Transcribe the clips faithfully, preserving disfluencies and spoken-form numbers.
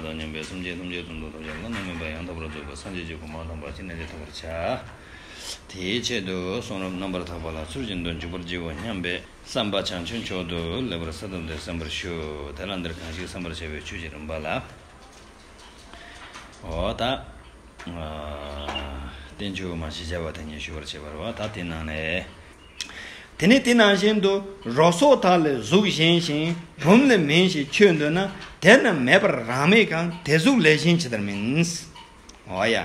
དང་མཉམ་པའི་སེམས་ཅན་ཐམས་ཅད་དོན་དུ་ཐམས་ཅད་བླ་ན་མེད་པ་ཡང་དག་པར་རྫོགས་པའི་སངས་རྒྱས་ཀྱི་གོ་འཕང་དང་བར་ཆད་ནས་ཐར་བར་བྱ། དེའི་ཆེད་དུ་གསུང་རབ་རྣམ་པར་དག་པ་ལ་ཚུལ་བཞིན་དུ་འཇུག་པར་བགྱིའོ་སྙམ་པའི་བསམ་པ་བྱང་ཆུབ་མཆོག་ཏུ་ལེགས་པར་གསལ་བཏབ་སྟེ་གསན་པར་ཞུ། དེ་ལ་འདིར་གང་ཞིག་གསན་པར་བྱ་བའི་ཆོས་ཀྱི་རིམ་པ་ལ། འོ་ད། ཨ། བསྟན་བཅོས་མ་ཞེས་བྱ་བ་དེ་ཉིད་ཞུ་བར་བྱེད་པར་བ་ད་དེ་ནང་ནས། དེ་ནི་དེ་ནང་བཞིན་དུ་རོ་སོགས་དག་ལས་གཟུགས་གཞན་ཞིང་བུམ་ལས་མིན་ཞེས་ཆོས་འདོད་ན་དེ་ནི་མེད་པར་རང་མེད་གང་། དེ་གཟུགས་ལས་གཞན་ཇི་ལྟར་མིན། འོ་ཡ།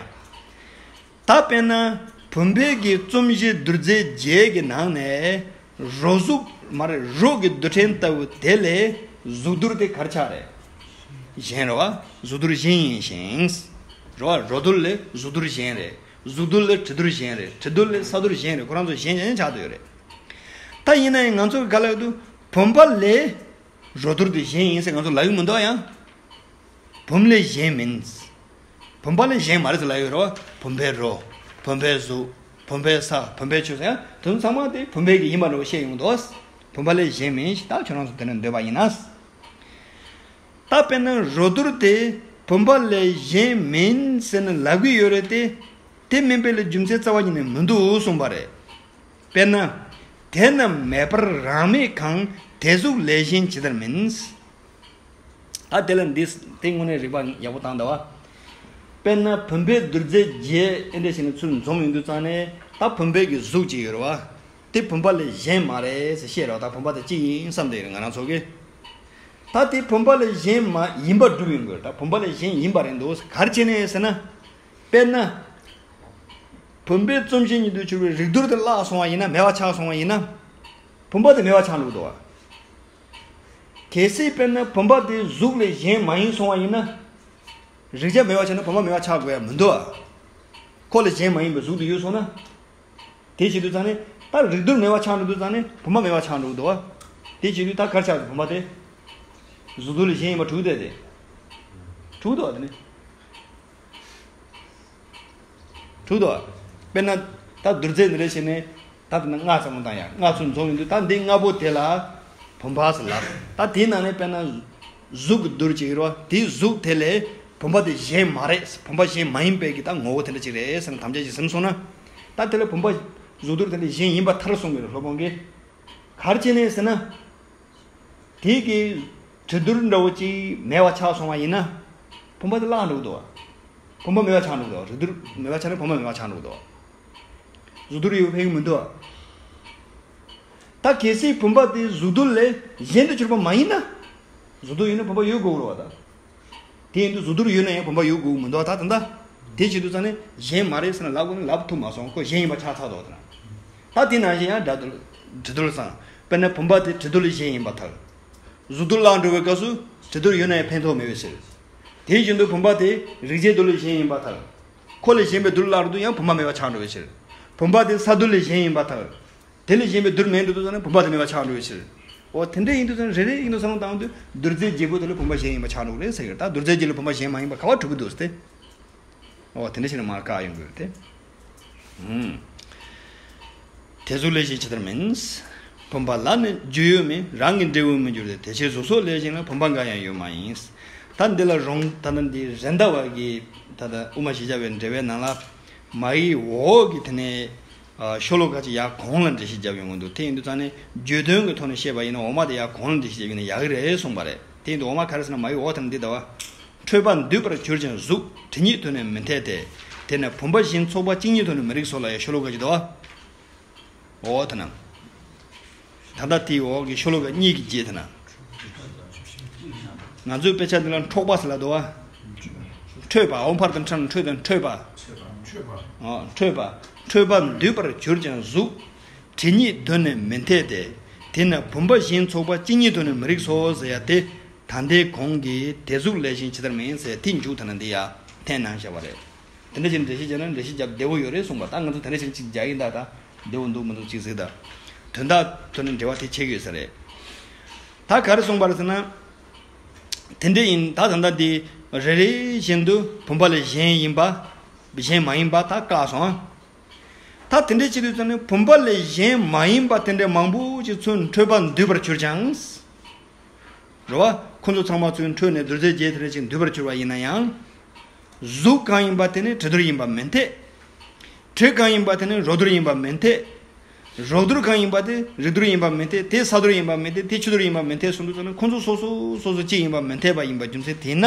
ད་དཔེར་ན་བུམ་པའི་གི་རྩོམ་གཞི་རྡུལ་རྫས་བརྒྱད་ཀྱི་ནང་ནས་རོ་གཟུགས་མ་རེད། རོ་གི་རྡུལ་ཕྲན་ལྟ་བུ་དེ་ལས་གཟུགས་རྡུལ་དེ་གར་ཆགས་རེད། གཞན་རེད་བ། གཟུགས་རྡུལ་གཞན་ཡིན་ཞིང་། རེད་བ། རོ་རྡུལ་ལས་གཟུགས་རྡུལ་གཞན་རེད། གཟུགས་རྡུལ་ལས་དྲི་རྡུལ་གཞན་རེད། དྲི་རྡུལ་ལས་ས་རྡུལ་གཞན་རེད། ཁོ་རང་ཚོ་གཞན་གཞན་ཆགས་བསྡད་ཡོད་རེད། ད་ཡིན་ན་ཡང་ང་ཚོ་ག་ལ་འདུག་བུམ་པ་ལས་རོ་རྡུལ་དེ་གཞན་ཡིན་ཟེར་ང་ཚོ་ལབ་ཀྱི་མི་འདུག་ཡང་། བུམ་ལས་གཞན་མིན། བུམ་པ་ལས་གཞན་མ་རེད་ཟེར་ལབ་ཡོད་རེད་བ། བུམ་པའི་རོ། བུམ་པའི་གཟུགས། བུམ་པའི་ས། བུམ་པའི་ཆུ་ཟེར་ཡང་དེ་ཚོ་ཚང་མ་དེ་བུམ་པའི་གི་ཡིན་པ་འདྲ་བོ་བཤད་ཡོང་འདུག་བུམ་པ་ལས་གཞན་མིན་ཞེས་ད་ཁྱོད་རང་ཚོ་དེ་ནས་འདོད་པ་ཡིན་ན། ད་དཔེར་ན་རོ་རྡུལ་དེ་བུམ་པ་ལས་གཞན་མིན་ཟེར་ནས་ལབ་ཀྱི་ཡོད་རེད་དེ། དེ་མིན་པའི་ལ་རྒྱུ་མཚན་རྩ་བ་ཉིད་ནས་མི་འདུག་གསུངས་པ་རེད། དཔེར་ན། དེ་ནི་མེད་པར་རང་མེད་གང་། དེ་གཟུགས་ལས་གཞན་ཇི་ལྟར་མིན། ད་དེ་ལ་འདི་དེ་དངོས་གནས་རིག་པ་ཡག་པོ་བཏང་འདུག་བ། དཔེར་ན་བུམ་པའི་རྡུལ་རྫས་བརྒྱད་ཨེ་འདྲ་ཞིག་ནས་ཚུར་འཛོམས་ཡོང་དུས་ཙང་ནས་ད་བུམ་པའི་གི་གཟུགས་ཅིག་ཡོད་རེད་བ། དེ་བུམ་པ་ལས་གཞན་མ་རེད་ཟེར་བཤད་རོགས། ད་བུམ་པ་དེ་གཅིག་ཡིན་བསམ་བསྡད་ཡོད་རེད་ང་རང་ཚོ་གིས། ད་དེ་བུམ་པ་ལས་གཞན་མ་ཡིན་པ་སྒྲུབ་ཡོང་དགོས་རེད། ད་བུམ་པ་ལས་གཞན་ཡིན་པ་རེད་འདུག་ག་རེ་བྱས་ནས་ཟེར་ན། དཔེར་ན། བུམ་པའི་རྩོམ་གཞི་ཉིད་དུ་གྱུར་པའི་རིགས་རྡུལ་དེ་བརླག་སོང་བ་ཡིན་ན་མེད་པ་ཆགས་སོང་བ་ཡིན་ན། བུམ་པ་དེ་མེད་པ་ཆགས་འགྲོ་གི་འདུག་བ། གལ་སྲིད་དཔེར་ན་བུམ་པ་དེ་གཟུགས་ལས་གཞན་མ་ཡིན་སོང་བ་ཡིན་ན། རིགས་ཆད་མེད་པ་ཆགས་ན་བུམ་པ་མེད་པ་ཆགས་དགོས་ཡ་མི་འདུག་བ། ཁོ་ལས་གཞན་མ་ཡིན་པའི་གཟུགས་དེ་ཡོད་སོང་ན། དེ་བྱེད་དུས་ཙང་ནས་ད་རིགས་རྡུལ་མེད་པ་ཆགས་འགྲོ་དུས་ཙང་ནས་བུམ་པ་མེད་པ་ཆགས་འགྲོ་གི་འདུག་བ། དེ་བྱེད་དུས་ད་གར་ཆགས་སོང་བུམ་པ་དེ། གཟུགས་རྡུལ་ལས་གཞན་ཡིན་པ་གྲུབ་བསྡད་དེ། གྲུབ་འདུག་བ་དེ་ནི། གྲུབ་འདུག་བ། དཔེར་ན་ད་རྡུལ་རྫས་འདི་འདྲ་བྱས་ནས་ད་དེ་ན་ལྔ་ཙམ་བཏང་ཡ་ལྔ་ཚུར་འཛོམས་ཡོང་དུས་ད་འདི་ལྔ་པོ་དེ་ལ་བུམ་པ་ཟེར་ལབ། ད་དེའི་ནང་ནས་དཔེར་ན་གཟུགས་ཀྱི་རྡུལ་གཅིག་ཡོད་རེད་བ། དེའི་གཟུགས་དེ་ལས་བུམ་པ་དེ་གཞན་མ་རེད། བུམ་པ་གཞན་མ་ཡིན་པའི་གི་ད་ངོ་བོ་དེ་འདྲ་ཅིག་རེད་ཟེར་ན་དམ་བཅའ་ཅིག་ཟིན་སོང་ན། ད་དེ་ལ་བུམ་པ་གཟུགས་རྡུལ་དེ་འདྲ་གཞན་ཡིན་པ་མཐར་སོང་གི་རེད་སློབ་དཔོན་གྱིས། ག་རེ་བྱས་ནས་ཟེར་ན། དེ་གི་དྲི་རྡུལ་འདྲ་བོ་ཅིག་མེད་པ་ཆགས་སོང་བ་ཡིན་ན། བུམ་པ་དེ་བརླག་འགྲོ་གི་འདུག་བ། བུམ་པ་མེད་པ་ཆགས་འགྲོ་གི་འདུག་བ། རིགས་རྡུལ་མེད་པ་ཆགས་ན་བུམ་པ་མེད་པ་ཆགས་འགྲོ་གི་འདུག་བ། གཟུགས་རྡུལ་ཡོད་ཕན་གི་མི་འདུག་བ། ད་གལ་སྲིད་བུམ་པ་དེ་གཟུགས་རྡུལ་ལས་གཞན་དུ་གྱུར་པ་མ་ཡིན་ན། གཟུགས་རྡུལ་ཡིན་ན་བུམ་པ་ཡོད་དགོས་རེད་བ་ད། དེ་ཡིན་དུས་གཟུགས་རྡུལ་ཡོད་ན་ཡང་བུམ་པ་ཡོད་དགོས་མི་འདུག་ད་ད་ལྟ། དེ་བྱེད་དུས་ཙང་ནས་གཞན་མ་རེད་ཟེར་ན་ལབ་དགོས་ན་ལབ་ཐུབ་མ་སོང་། ཁོ་གཞན་ཡིན་པ་ཆགས་ཚར་འདུག་ད། ད་དེ་ནང་བཞིན་ཡང་སྒྲ་རྡུལ་དྲི་རྡུལ་སོང་། དཔེར་ན་བུམ་པ་དེ་དྲི་རྡུལ་ལས་གཞན་ཡིན་པར་ཐལ། གཟུགས་རྡུལ་བརླག་འགྲོ་བའི་སྐབས་སུ་དྲི་རྡུལ་ཡོད་ན་ཡང་ཕན་ཐོགས་མེད་པའི་ཕྱིར། དེ་བཞིན་དུ་བུམ་པ་དེ་རིགས་ཆད་རྡུལ་ལས་གཞན་ཡིན་པར་ཐལ། ཁོ་ལས་གཞན་པའི་རྡུལ་བརླག་འགྲོ་དུས་ཡང་བུམ་པ་མེད་པ་ཆགས་འགྲོ་བའི་ཕྱིར། བུམ་པ་དེ་ས་རྡུལ་ལས་གཞན་ཡིན་པར་ཐལ། དེ་ལས་གཞན་པའི་རྡུལ་མེད་འགྲོ་དུས་ཙང་ནས་བུམ་པ་དེ་མེད་པ་ཆགས་འགྲོ་བའི་ཕྱིར། འོ་དེ་འདྲ་ཡིན་དུས་ཙང་རེ་རེ་ཡིན་དུས་ཙང་བཏང་དུས་རྡུལ་རྫས་བརྒྱད་པོ་དེ་ལས་བུམ་པ་གཞན་ཡིན་པ་ཆགས་འགྲོ་གི་རེད་ཟེར་གི་རེད། ད་རྡུལ་རྫས་བརྒྱད་ལས་བུམ་པ་གཞན་མ་ཡིན་པ་ག་པར་གྲུབ་ཀྱི་འདུག་ཟེར་ཏེ། འོ་དེ་འདྲ་བྱས་ནས་མར་བཀག་ཡོང་གི་རེད་དེ། ཨུམ། དེ་གཟུགས་ལས་གཞན་ཇི་ལྟར་མིན། བུམ་པ་ལ་ནི་རྒྱུ་ཡོད་མིན། རང་གི་འབྲས་བུར་མི་འགྱུར་ཏེ། དེ་ཕྱིར་གཟུགས་སོགས་ལས་གཞན་ལ། བུམ་པ་འགའ་ཡང་ཡོད་མ་ཡིན། ད་འདི་ལ་རུང་ད་ལྟ་འདི་རེད་མདའ་བ་གི་ད་ལྟ་དབུ་མ་ཞེས་བྱ་བའི་འགྲེལ་པའི་ནང་ལ། མ་ཡི་འོག་གི་དེ་ནས། ཨ། ཤོ་ལོ་ཀ་ཅིག་ཡར་གོང་ལ་འགྲེལ་བཤད་བརྒྱབ་ཡོང་གི་འདུག་དེ་ཡིན་དུས་ཙང་ནས་བརྗོད་དོན་གྱི་ཐོག་ནས་བཤད་པ་ཡིན་ན་འོག་མ་དེ་ཡར་གོང་ལ་འགྲེལ་བཤད་བརྒྱབ་ཡིན་ན་ཡག་གི་རེད་གསུངས་པ་རེད། དེ་ཡིན་དུས་འོག་མ་ག་རེ་ཟེར་ན་མ་ཡི་འོག་དེ་ནས་འདི་ལྟ་བ། འཕྲོད་པ་འདུས་པར་གྱུར་ཀྱང་གཟུགས་དྲི་ཉིད་དུ་ནི་མི་འཐད་དེ། དེ་ནི་བུམ་པ་གཞན་ཚོགས་པ་གཅིག་ཉིད་དུ་ནི་མི་རིགས་སོ་ལབ་ཡ་ཤོ་ལོ་ཀ་ཅིག་འདུག་བ། འོ་དེ་ན། ད་ལྟ་དེའི་འོག་གི་ཤོ་ལོ་ཀ་གཉིས་ཀྱི་རྗེས་དེ་ན། ང་ཚོའི་དཔེ་ཆ་འདི་ལ་འཕྲོག་པ་ཟེར་ལབ་འདུག་བ། འཕྲོད་པ། འོག་འཕར་དང་ཕྲ་ན་འཕྲོད་དང་འཕྲོད་པ། འཕྲོད་པ། འོ་འཕྲོད་པ། འཕྲོད་པ་འདུས་པར་གྱུར་ཀྱང་གཟུགས་དྲི་ཉིད་དུ་ནི་མི་འཐད་དེ། དེ་ནི་བུམ་པ་གཞན་ཚོགས་པ་གཅིག་ཉིད་དུ་ནི་མི་རིགས་སོ་ཟེར་ཡ་དེ། ད་ལྟའི་གོང་གི་དེ་གཟུགས་ལས་གཞན་ཇི་ལྟར་མིན་ཟེར་དེ་མཇུག་ད་ན་འདི་ཡ་འཐེན་གནང་བཞག་པ་རེད། དེ་འདྲ་ཞིག་འགྲེལ་བཤད་བྱས་ན་འགྲེལ་བཤད་རྒྱབ་བདེ་བོ་ཡོད་རེད་གསུངས་པ། ད་ང་ཚོ་དེ་འདྲ་ཞིག་ཅིག་རྒྱག་གིན་གདའ། ད་བདེ་བོ་འདུག་མི་འདུག་ཅིག་གཟིགས་དང་། དོན་དག་ཐོག་ནས་འབྲེལ་བ་དེ་ཆགས་ཀྱི་ཡོད་ས་རེད། ད་ག་རེ་གསུངས་པ་རེད་ཟེར་ན། དེ་འདྲ་ཡིན་ད་ད་ལྟ་འདི་རེ་རེ་བཞིན་དུ་བུམ་པ་ལས་གཞན་ཡིན་པ། གཞན་མ་ཡིན་པ་ད་བཀག་སོང་། ད་དེ་འདྲ་བྱེད་དུས་ཙམ་ནས་བུམ་པ་ལས་གཞན་མ་ཡིན་པ་དེ་འདྲ་མང་པོ་ཅིག་ཚུར་འཕྲོད་པ་འདུས་པར་གྱུར་ཀྱང་། རེད་བ། ཁོ་ཚོ་ཚང་མ་ཚུར་འཕྲོས་ནས་རྡོ་རྗེ་བརྒྱད་དེ་འདྲ་ཅིག་འདུས་པར་གྱུར་པ་ཡིན་ན་ཡང་། གཟུགས་གང་ཡིན་པ་དེ་ནི་དྲི་རྡུལ་ཡིན་པ་མིན་ཏེ། དྲི་གང་ཡིན་པ་དེ་ནི་རོ་རྡུལ་ཡིན་པ་མིན་ཏེ། རོ་རྡུལ་གང་ཡིན་པ་དེ་རིགས་རྡུལ་ཡིན་པ་མིན་ཏེ། དེ་ས་རྡུལ་ཡིན་པ་མིན་ཏེ། དེ་ཆུ་རྡུལ་ཡིན་པ་མིན་ཏེ་གསུངས་འདུག་ཟེར་ན། ཁོ་ཚོ་སོ་སོ་སོ་སོ་གཅིག་ཡིན་པ་མི་འཐད་པ་ཡིན་པ་རྒྱུ་མཚན་དེས་ན།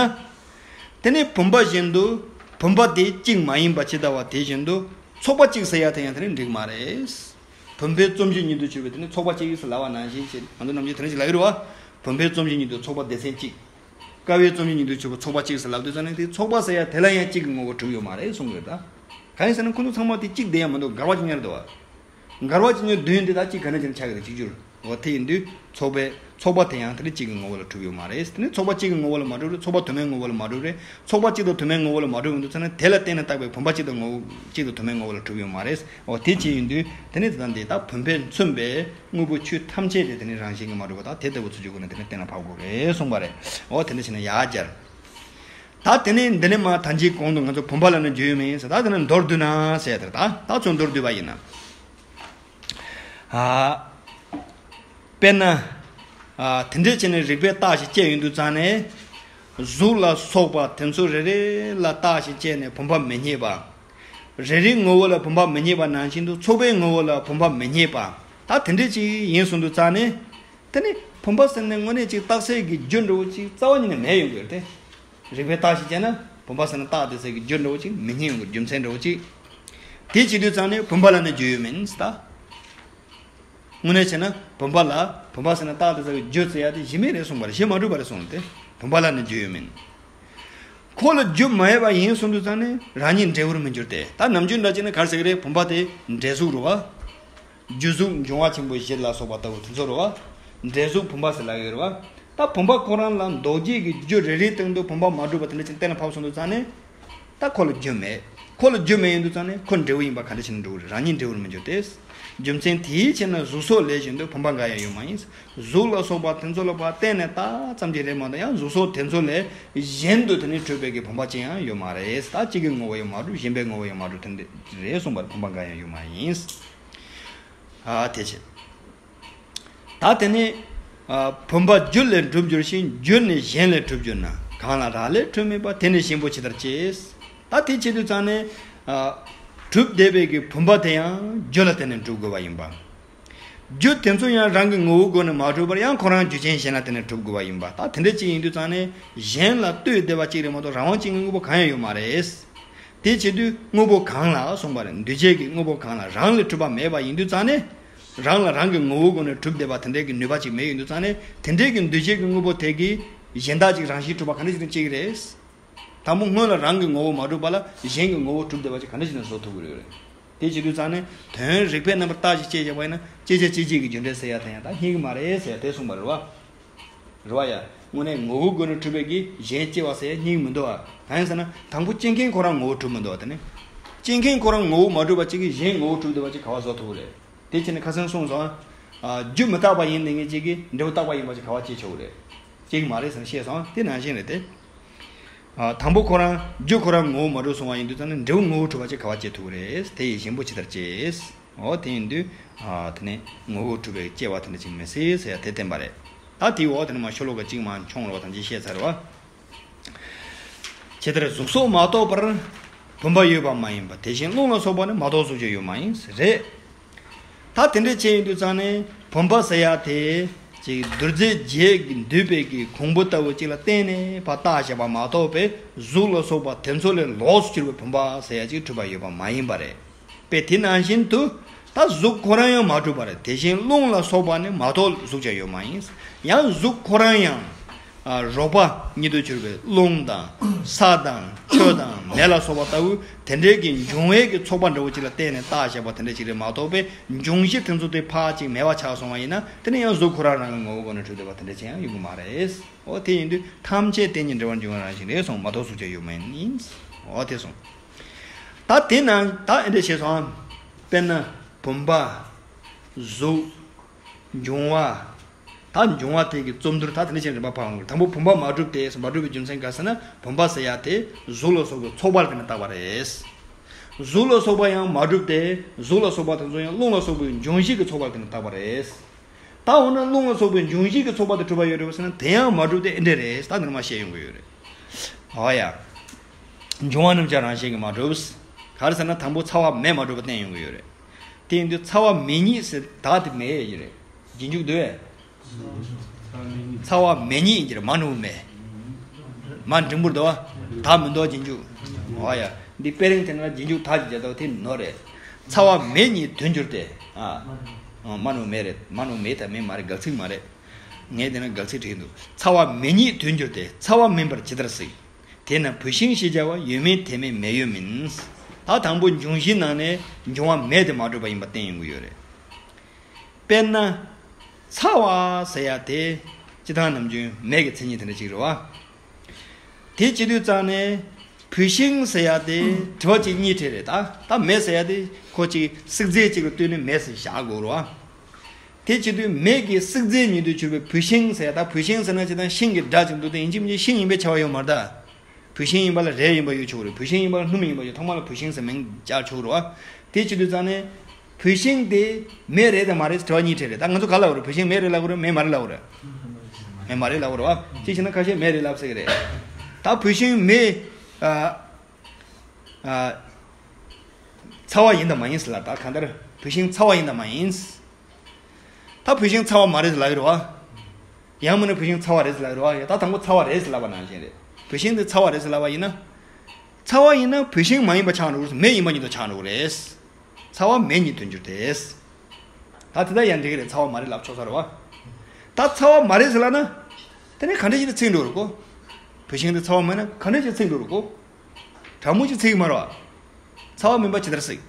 དེ་ནི་བུམ་པ་བཞིན་དུ་བུམ་པ་དེ་གཅིག་མ་ཡིན་པ་ཇི་ལྟ་བ་དེ་བཞིན་དུ་ཚོགས་པ་གཅིག་ཟེར་ཡ་དེ་ཡང་དེ་ནི་འགྲིག་མ་རེད། བུམ་པའི་རྩོམ་གཞི་ཉིད་དུ་གྱུར་པའི་དེ་ནི་ཚོགས་པ་གཅིག་ཟེར་ལབ་པ་ནང་བཞིན་བྱས། ང་ཚོ་ནམ་རྒྱུན་དེ་རིང་ཅིག་ལབ་ཀྱི་རེད་བ། བུམ་པའི་རྩོམ་གཞི་ཉིད་དུ་ཚོགས་པ་སྡེ་ཚན་གཅིག། ཀ་བའི་རྩོམ་གཞི་ཉིད་དུ་གྱུར་པ་ཚོགས་པ་གཅིག་ཟེར་ལབ་དུས་ཙང་ནས། དེ་ཚོགས་པ་ཟེར་ཡ་དེ་ལ་ཡང་གཅིག་གི་ངོ་བོ་གྲུབ་ཡོད་མ་རེད་གསུང་གི་རེད་ད། གང་ཡིན་ཟེར་ན་ཁོ་ཚོ་ཚང་མ་དེ་གཅིག་དེ་ཡང་མི་འདུག་འགལ་བ་ཅིག་ཉར་འདུག་བ། འགལ་བ་ཅིག་ཉར་དུས་དེ་ད་གཅིག་ག་འདྲ་ཅིག་ཆགས་ཀྱི་རེད། གཅིག་གྱུར། འོ་དེ་ཡིན་དུས་ཚོགས་པའི་ཚོགས་པ་དེ་ཡང་དེ་ནི་གཅིག་གི་ངོ་བོ་ལ་གྲུབ་ཡོད་མ་རེད། དེ་ནི་ཚོགས་པ་གཅིག་གི་ངོ་བོ་ལ་མ་གྲུབ་རེད། ཚོགས་པ་དུ་མའི་ངོ་བོ་ལ་མ་གྲུབ་རེད། ཚོགས་པ་དུ་མའི་ངོ་བོ་ལ་མ་གྲུབ་ཡོང་དུས་ཙང་ནས། དེ་ལ་བརྟེན་ནས་བཏགས་པའི་བུམ་པ་གཅིག་དང་ངོ་བོ་གཅིག་དང་དུ་མའི་ངོ་བོ་ལ་གྲུབ་ཡོད་མ་རེད། འོ་དེ་བྱས་ཡིན་དུས་དེ་ནི་དེ་དང་དེ་དག་བུམ་པས་མཚོན་པའི་དངོས་པོ་ཆོས་ཐམས་ཅད་དེ་དེ་ནི་རང་བཞིན་གྱིས་མ་གྲུབ་པ་དང་། དེ་ལྟ་བུ་ཚུལ་གྱི་སྒོ་ནས་དེ་ནི་གཏན་ལ་ཕབ་དགོས་རེད་གསུངས་པ་རེད། འོ་དེ་འདྲ་བྱས་ན་ཡར་སྦྱར། ད་དེ་ནས་འདི་ནས་མར་ད་ཅིག་གོང་དུ་ང་ཚོ་བུམ་པ་ལ་ནི་རྒྱུ་ཡོད་མིན་ཟེར། ད་དེ་ནས་མདོར་བསྡུས་ན་ཟེར་དེར། ད་ད་ཚུར་མདོར་བསྡུས་པ་ཡིན་ན། ཨ། དཔེར་ན། ཨ། དེ་འདྲས་བྱས་ནས་རིགས་པས་བརྟགས་ཤིང་དཔྱད་ཡོང་དུས་ཙང་ནས། གཟུགས་ལ་སོགས་པ་དེ་ཚོ་རེ་རེ་ལ་བརྟགས་ཤིང་དཔྱད་ནས་བུམ་པ་མི་རྙེད་པ། རེ་རེའི་ངོ་བོ་ལ་བུམ་པ་མི་རྙེད་པ་ནང་བཞིན་དུ་ཚོགས་པའི་ངོ་བོ་ལ་བུམ་པ་མི་རྙེད་པ། ད་དེ་འདྲས་ཅིག་ཡིན་གསུངས་དུས་ཙང་ནས། དེ་ནི་བུམ་པ་ཟེར་ནས་དངོས་གནས་ཅིག་རྟགས་གསལ་གྱི་རྒྱུ་འདྲ་བོ་ཅིག་རྩ་བ་ཉིད་ནས་མེད་ཡོང་གི་རེད་དེ། རིགས་པས་བརྟགས་ཤིང་དཔྱད་ན་བུམ་པ་ཟེར་ན་རྟགས་དེ་ཚོ་གི་རྒྱུ་འདྲ་བོ་ཅིག་མི་རྙེད་ཡོང་གི་རྒྱུ་མཚན་འདྲ་བོ་ཅིག། དེ་བྱེད་དུས་ཙང་ནས་བུམ་པ་ལ་ནི་རྒྱུ་ཡོད་མིན་ཟེར་ད། དངོས་གནས་བྱས་ན་བུམ་པ་ལ་བུམ་པ་ཟེར་ན་རྟགས་དེ་ཚོ་གི་རྒྱུ་ཟེར་ཡ་དེ་གཞི་མེད་རེད་གསུངས་པ་རེད། གཞི་མ་གྲུབ་པ་རེད་གསུངས་ཏེ། བུམ་པ་ལ་ནི་རྒྱུ་ཡོད་མིན། ཁོ་ལ་རྒྱུ་མ་ཡོད་པ་ཡིན་གསུངས་དུས་ཙང་ནས་རང་ཉིད་འབྲས་བུར་མི་འགྱུར་ཏེ། ད་ནམ་རྒྱུན་འདྲ་བྱས་ན་ག་རེ་ཟེར་གི་རེད། བུམ་པ་དེ་འབྲས་གཟུགས་རེད་བ། རྒྱུ་གཟུགས་འབྱུང་བ་ཆེན་པོ་བཞི་ལ་སོགས་པ་ལྟ་བུ་དེ་ཚོ་རེད་བ། འབྲས་གཟུགས་བུམ་པ་ཟེར་ལབ་ཡོད་རེད་བ། ད་བུམ་པ་ཁོ་རང་ལ་འདུ་བྱེད་ཀྱི་རྒྱུ་རེ་རེའི་སྟེང་དུ་བུམ་པ་མ་གྲུབ་པ་དེ་འདྲ་ཅིག་གཏན་ལ་ཕབ་སོང་དུས་ཙང་ནས། ད་ཁོ་ལ་རྒྱུ་མེད། ཁོ་ལ་རྒྱུ་མེད་ཡིན་དུས་ཙང་ནས་ཁོ་འབྲས་བུ་ཡིན་པ་ག་འདྲ་བྱས་ནས་འགྲུབ་རེད། རང་ཉིད་འབྲས་བུར་མི་འགྱུར་ཏེ། རྒྱུ་མཚན་དེའི་ཕྱིར་ན་གཟུགས་སོགས་ལས་གཞན་དུ་བུམ་པ་འགའ་ཡང་ཡོད་མ་ཡིན། གཟུགས་ལ་སོགས་པ་དེ་ཚོ་ལ་ཕར་བརྟེན་ནས་ད་ཙམ་གྱིས་རེད་མ་གཏོགས། ཡང་གཟུགས་སོགས་དེ་ཚོ་ལས་གཞན་དུ་དེ་ནི་གྲུབ་པའི་གི་བུམ་པ་ཅི་ཡང་ཡོད་མ་རེད། ད་གཅིག་གི་ངོ་བོ་ཡང་མ་གྲུབ། གཞན་པའི་ངོ་བོ་ཡང་མ་གྲུབ། དེ་འདྲ་རེད་གསུངས་པར་བུམ་པ་འགའ་ཡང་ཡོད་མ་ཡིན། ཨ་དེ་བྱས། ད་དེ་ནི། ཨ། བུམ་པ་རྒྱུ་ལས་གྲུབ་འགྱུར་ཞིང་། རྒྱུ་ནི་གཞན་ལས་གྲུབ་འགྱུར་ན། གང་ལ་རག་ལས་གྲུབ་མིན་པ། དེ་ནི་གཞན་པོ་ཇི་ལྟར་སྐྱེ། ད་དེ་བྱེད་དུས་ཙང་ནས། ཨ། གྲུབ་བསྡད་པའི་གི་བུམ་པ་དེ་ཡང་རྒྱུ་ལ་བརྟེན་ནས་གྲུབ་དགོས་པ་ཡིན་པ། རྒྱུ་དེ་ཚོ་ཡང་རང་གི་ངོ་བོའི་སྒོ་ནས་མ་གྲུབ་པར། ཡང་ཁོ་རང་རྒྱུ་ཅན་གཞན་ལ་བརྟེན་ནས་གྲུབ་དགོས་པ་ཡིན་པ། ད་དེ་འདྲ་ཅིག་ཡིན་དུས་ཙང་ནས་གཞན་ལ་ལྟོས་བསྡད་པ་གཅིག་རེད་མ་གཏོགས། རང་དབང་ཅན་གྱི་དངོས་པོ་གང་ཡང་ཡོད་མ་རེད། དེ་བྱེད་དུས་དངོས་པོ་གང་ལ་གསུངས་པ་རེད། འདུས་བྱས་ཀྱི་དངོས་པོ་གང་ལ་རང་ལས་གྲུབ་པ་མེད་པ་ཡིན་དུས་ཙང་ནས། རང་ལ་རང་གི་ངོ་བོའི་སྒོ་ནས་གྲུབ་བསྡད་པ་དེ་འདྲའི་གི་ནུས་པ་ཅིག་མེད་ཡོང་དུས་ཙང་ནས། དེ་འདྲའི་གི་འདུས་བྱས་ཀྱི་དངོས་པོ་དེ་གིས་གཞན་དག་ཅིག་རང་བཞིན་གྲུབ་པ་ག་འདྲ་ཞིག་ནས་སྐྱེ་གི་རེད། དང་པོ་སྔོན་ལ་རང་གི་ངོ་བོ་མ་གྲུབ་པ་ལ་གཞན་གྱི་ངོ་བོ་གྲུབ་བསྡད་པ་ཅིག་ག་འདྲ་ཞིག་ནས་བཟོ་ཐུབ་ཀྱི་རེད། དེ་བྱེད་དུས་ཙང་ནས་དོན་རིགས་པས་རྣམ་པར་བརྟགས་ཤིང་དཔྱད་བྱས་པ་ཡིན་ན། སྐྱེད་བྱ་སྐྱེད་བྱེད་ཀྱི་རྒྱུ་འབྲས་ཟེར་ཡ་དེ་ཡང་ད་རྙེད་ཀྱི་མ་རེད་ཟེར་ཡ་དེ་གསུངས་པ་རེད་བ། རེད་བ་ཡ། དངོས་གནས་ངོ་བོའི་སྒོ་ནས་གྲུབ་པའི་གི་གཞན་སྐྱེ་བ་ཟེར་ཡ་རྙེད་ཀྱི་མི་འདུག་བ། གང་ཡིན་ཟེར་ན་དང་པོ་སྐྱེ་མཁན་ཁོ་རང་ངོ་བོ་གྲུབ་མི་འདུག་བ། དེ་ནི་སྐྱེ་མཁན་ཁོ་རང་ངོ་བོ་མ་གྲུབ་པ་གཅིག་གིས་གཞན་ངོ་བོ་གྲུབ་བསྡད་པ་གཅིག་ག་པར་བཟོ་ཐུབ་ཀྱི་རེད། དེ་བྱས་ནས་ཁ་སང་གསུངས་སོང་། ཨ། རྒྱུ་མི་རྟག་པ་ཡིན་ནས་ངེས་གཅིག་གིས་འབྲས་བུ་རྟག་པ་ཡིན་པ་ཅིག་ག་པར་སྐྱེ་ཆོག་གི་རེད། སྐྱེ་གི་མ་རེད་ཟེར་ནས་བཤད་སོང་། དེ་ནང་བཞིན་རེད་དེ། ཨ། དང་པོ་ཁོ་རང་རྒྱུ་ཁོ་རང་ངོ་བོ་མ་གྲུབ་སོང་བ་ཡིན་དུས་ཙང་ནས་འབྲས་བུ་ངོ་བོ་གྲུབ་པ་ཅིག་ག་པར་སྐྱེ་ཐུབ་ཀྱི་རེད། དེ་ཡི་གཞན་པོ་ཇི་ལྟར་སྐྱེ། འོ་དེ་ཡིན་དུས། ཨ། དེ་ནས་ངོ་བོ་གྲུབ་པའི་སྐྱེ་བ་དེ་འདྲ་ཅིག་མི་སྲིད་ཟེར་ཡ་དེ་བསྟན་པ་རེད། ད་དེའི་འོག་དེ་ནས་མར་ཤོ་ལོ་ཀ་གཅིག་མར་མཆོང་རོགས་དང་ཅིག་བཤད་ཚར་བ། ཇི་ལྟར་གཟུགས་སོགས་མ་གཏོགས་པར་བུམ་པ་ཡོད་པ་མ་ཡིན་པ། དེ་བཞིན་རླུང་ལ་སོགས་པ་ནི་མ་གཏོགས་གཟུགས་ཀྱང་ཡོད་མ་ཡིན། རེད། ད་དེ་འདྲ་བྱས་ཡིན་དུས་ཙང་ནས་བུམ་པ་ཟེར་ཡ་དེ་ཅིག་རྡུལ་རྫས་བརྒྱད་ཀྱིས་འདུས་པའི་གི་གོང་བུ་ལྟ་བུ་ཅིག་ལ་བརྟེན་ནས་ཕར་བཏགས་བཞག་པ་མ་གཏོགས་པའི་གཟུགས་ལ་སོགས་པ་དེ་ཚོ་ལས་ལོགས་སུ་གྱུར་པའི་བུམ་པ་ཟེར་ཡ་ཅིག་གྲུབ་པ་ཡོད་པ་མ་ཡིན་པ་རེད། དཔེ་དེ་ནང་བཞིན་དུ། ད་གཟུགས་ཁོ་རང་ཡང་མ་གྲུབ་པ་རེད། དེ་བཞིན་རླུང་ལ་སོགས་པ་ནི་མ་གཏོགས་གཟུགས་ཀྱང་ཡོད་མ་ཡིན། ཡང་གཟུགས་ཁོ་རང་ཡང་། ཨ། རོགས་པ་ཉིད་དུ་གྱུར་པའི་རླུང་དང་ས་དང་ཆུ་དང་མེ་ལ་སོགས་པ་ལྟ་བུ་དེ་འདྲའི་གི་འབྱུང་བའི་གི་ཚོགས་པ་འདྲ་བོ་ཅིག་ལ་བརྟེན་ནས་བཏགས་བཞག་པ་དེ་འདྲ་ཅིག་རེད་མ་གཏོགས་པའི་འབྱུང་གཞི་དེ་ཚོ་དེ་ཕར་ཅིག་མེད་པ་ཆགས་སོང་བ་ཡིན་ན། དེ་ནི་ཡང་གཟུགས་ཁོ་རང་རང་གི་ངོ་བོའི་སྒོ་ནས་གྲུབ་བསྡད་པ་དེ་འདྲ་ཅིག་ཡང་ཡོང་གི་མ་རེད། འོ་དེ་ཡིན་དུས་ཐམས་ཅད་རྟེན་ཉིད་འབྲེལ་བར་འབྱུང་བའི་རང་བཞིན་རེད་གསུངས། མ་གཏོགས་གཟུགས་ཀྱང་ཡོད་མ་ཡིན། འོ་དེ་གསུངས། ད་དེ་ན་ད་ཨེ་འདྲ་བྱས་སོང་། དཔེར་ན་བུམ་པ། གཟུགས། འབྱུང་བ། ད་འབྱུང་བ་དེ་གི་རྩོམ་བསྡུར་ད་དེ་འདྲ་བྱས་ནས་རིམ་པ་ཕར་འོང་གི། དང་པོ་བུམ་པ་མ་གྲུབ་སྟེ། མ་གྲུབ་པའི་རྒྱུ་མཚན་ག་ཟེར་ན། བུམ་པ་ཟེར་ཡ་དེ་གཟུགས་ལ་སོགས་པའི་ཚོགས་པ་ལ་བརྟེན་ནས་བཏགས་པ་རེད། གཟུགས་ལ་སོགས་པ་ཡང་མ་གྲུབ་སྟེ། གཟུགས་ལ་སོགས་པ་དེ་ཚོ་ཡང་རླུང་ལ་སོགས་པའི་འབྱུང་བཞི་གི་ཚོགས་པ་ལ་བརྟེན་ནས་བཏགས་པ་རེད། ད་འོ་ན་རླུང་ལ་སོགས་པའི་འབྱུང་བཞི་གི་ཚོགས་པ་དང་གྲུབ་པ་ཡོད་རེད་པ་ཟེར་ན། དེ་ཡང་མ་གྲུབ་སྟེ་ཨེ་འདྲ་རེད། ད་འདིར་མ་བཤད་ཡོང་གི་ཡོད་རེད། འོ་ཡ། འབྱུང་བ་རྣམས་ཀྱང་རང་བཞིན་གྱིས་མ་གྲུབ། ག་རེ་ཟེར་ན་དང་པོ་ཚ་བ་མེ་མ་གྲུབ་པ་བསྟན་ཡོང་གི་ཡོད་རེད། དེ་ཡིན་དུས་ཚ་བ་མེ་ཉིད་ཟེར་ད་དེ་མེ་ཡོད་ཀྱི་རེད། རྗེས་འཇུག་འདུག་བས། ཚ་བ་མེ་ཉིད་ཡིན་གྱི་རེད། མ་ནུ་མེ། མ་འབྲིང་པོར་འདུག་བ། ད་མི་འདུག་རྗེས་འཇུག་འོ་ཡ། འདི་དཔེ་རིང་དེ་ན་རྗེས་འཇུག་ད་ཅིག་བྱས་ཏོ་དེ་ནོ་རེད། ཚ་བ་མེ་ཉིད་དོན་གྱུར་ཏེ། ཨ། མ་ནུ་མེ་རེད། མ་ནུ་མེ་ད་མེ་མ་རེད། དགག་ཚིག་མ་རེད། ངས་དེ་ན་དགག་ཚིག་བྲིས་འདུག་ཚ་བ་མེ་ཉིད་དོན་གྱུར་ཏེ། ཚ་བ་མིན་པར་ཇི་ལྟར་སྲིད། དེས་ན་བུད་ཤིང་ཞེས་བྱ་བ་ཡོད་མིན་དེ་མེད་མེད་ཡོད་མིན། ད་དང་པོ་འབྱུང་བཞིའི་ནང་ནས་འབྱུང་བ་མེ་དེ་མ་གྲུབ་པ་ཡིན་པ་བསྟན་ཡོང་གི་ཡོད་རེད། དཔེར་ན། ཚ་བ་ཟེར་ཡ་དེ་སྤྱིར་བཏང་ནམ་རྒྱུན་མེ་གི་མཚན་ཉིད་དེ་འདྲ་ཅིག་རེད་བ། དེ་བྱེད་དུས་ཙང་ནས་བུད་ཤིང་ཟེར་ཡ་དེ་དྲི་བ་གཅིག་གཉིས་འཕྲད་རེད་ད། ད་མེ་ཟེར་ཡ་དེ་ཁོ་གཅིག་བསྲེག་རྫས་གཅིག་ལ་ལྟོས་ནས་མེ་ཟེར་བཞག་དགོས་རེད་བ། དེ་བྱེད་དུས་མེ་གི་བསྲེག་རྫས་ཉིད་དུ་གྱུར་པའི་བུད་ཤིང་ཟེར་ཡ། ད་བུད་ཤིང་ཟེར་ན་སྤྱིར་བཏང་ཤིང་གི་སྒྲ་ཅིག་འདུག་སྟེ་ཡིན་གཅིག་མིན་གཅིག་ཤིང་ཡིན་པའི་ཁྱབ་པ་ཡོད་མ་རེད་ད། བུད་ཤིང་ཡིན་པ་ལ་རས་ཡིན་པ་ཡོད་ཆོག་གི་རེད། བུད་ཤིང་ཡིན་པ་ལ་སྣུམ་ཡིན་པ་ཡོད། ཐོག་མ་ལ་བུད་ཤིང་ཟེར་མིང་བཅར་ཆོག་གི་རེད་བ། དེ་བྱེད་དུས་ཙང་ནས་བུད་ཤིང་དེ་མེ་རེད་དང་མ་རེད་དྲི་བ་གཉིས་འཕྲད་རེད། ད་ང་ཚོ་ག་ལབ་དགོས་རེད། བུད་ཤིང་མེ་རེད་ལབ་དགོས་རེད། མེ་མ་རེད་ལབ་དགོས་རེད། མེ་མ་རེད་ལབ་དགོས་རེད་བ། གཅིག་བྱས་ན་ཁ་ཤས་མེ་རེད་ལབ་ཟེར་གི་རེད། ད་བུད་ཤིང་མེ། ཨ། ཨ། ཚ་བ་ཡིན་དང་མ་ཡིན་ཟེར་ལ། ད་གང་ལྟར་བུད་ཤིང་ཚ་བ་ཡིན་དང་མ་ཡིན། ད་བུད་ཤིང་ཚ་བ་མ་རེད་ཟེར་ལབ་ཀྱི་རེད་བ། ཡང་མིན་ན་བུད་ཤིང་ཚ་བ་རེད་ཟེར་ལབ་ཀྱི་རེད་བ། ཡ་ད་དང་པོ་ཚ་བ་རེད་ཟེར་ལབ་པ་ནང་བཞིན་རེད། བུད་ཤིང་དེ་ཚ་བ་རེད་ཟེར་ལབ་པ་ཡིན་ན། ཚ་བ་ཡིན་ན་བུད་ཤིང་མ་ཡིན་པ་ཆགས་འགྲོ་གི་རེད། མེ་ཡིན་པ་ཉིད་དུ་ཆགས་འགྲོ་གི་རེད། ཚ་བ་མེ་ཉིད་དོན་གྱུར་ཏེ། ད་དེ་ལྟར་ཡང་འགྲིག་གི་རེད། ཚ་བ་མ་རེད་ལབ་ཆོག་ས་རེད་བ། ད་ཚ་བ་མ་རེད་ཟེར་ལབ་ན། དེ་ནས་ག་འདྲ་ཞིག་ཏུ་ཚིག་འགྲོ་རུ་གོ། བུད་ཤིང་དེ་ཚ་བ་མེད་ན་ག་འདྲ་ཞིག་ཚིག་འགྲོ་རུ་གོ། དྲང་མོ་ཅིག་ཚིག་མ་རེད་བ། ཚ་བ་མིན་པ་ཇི་ལྟར་སྲིད།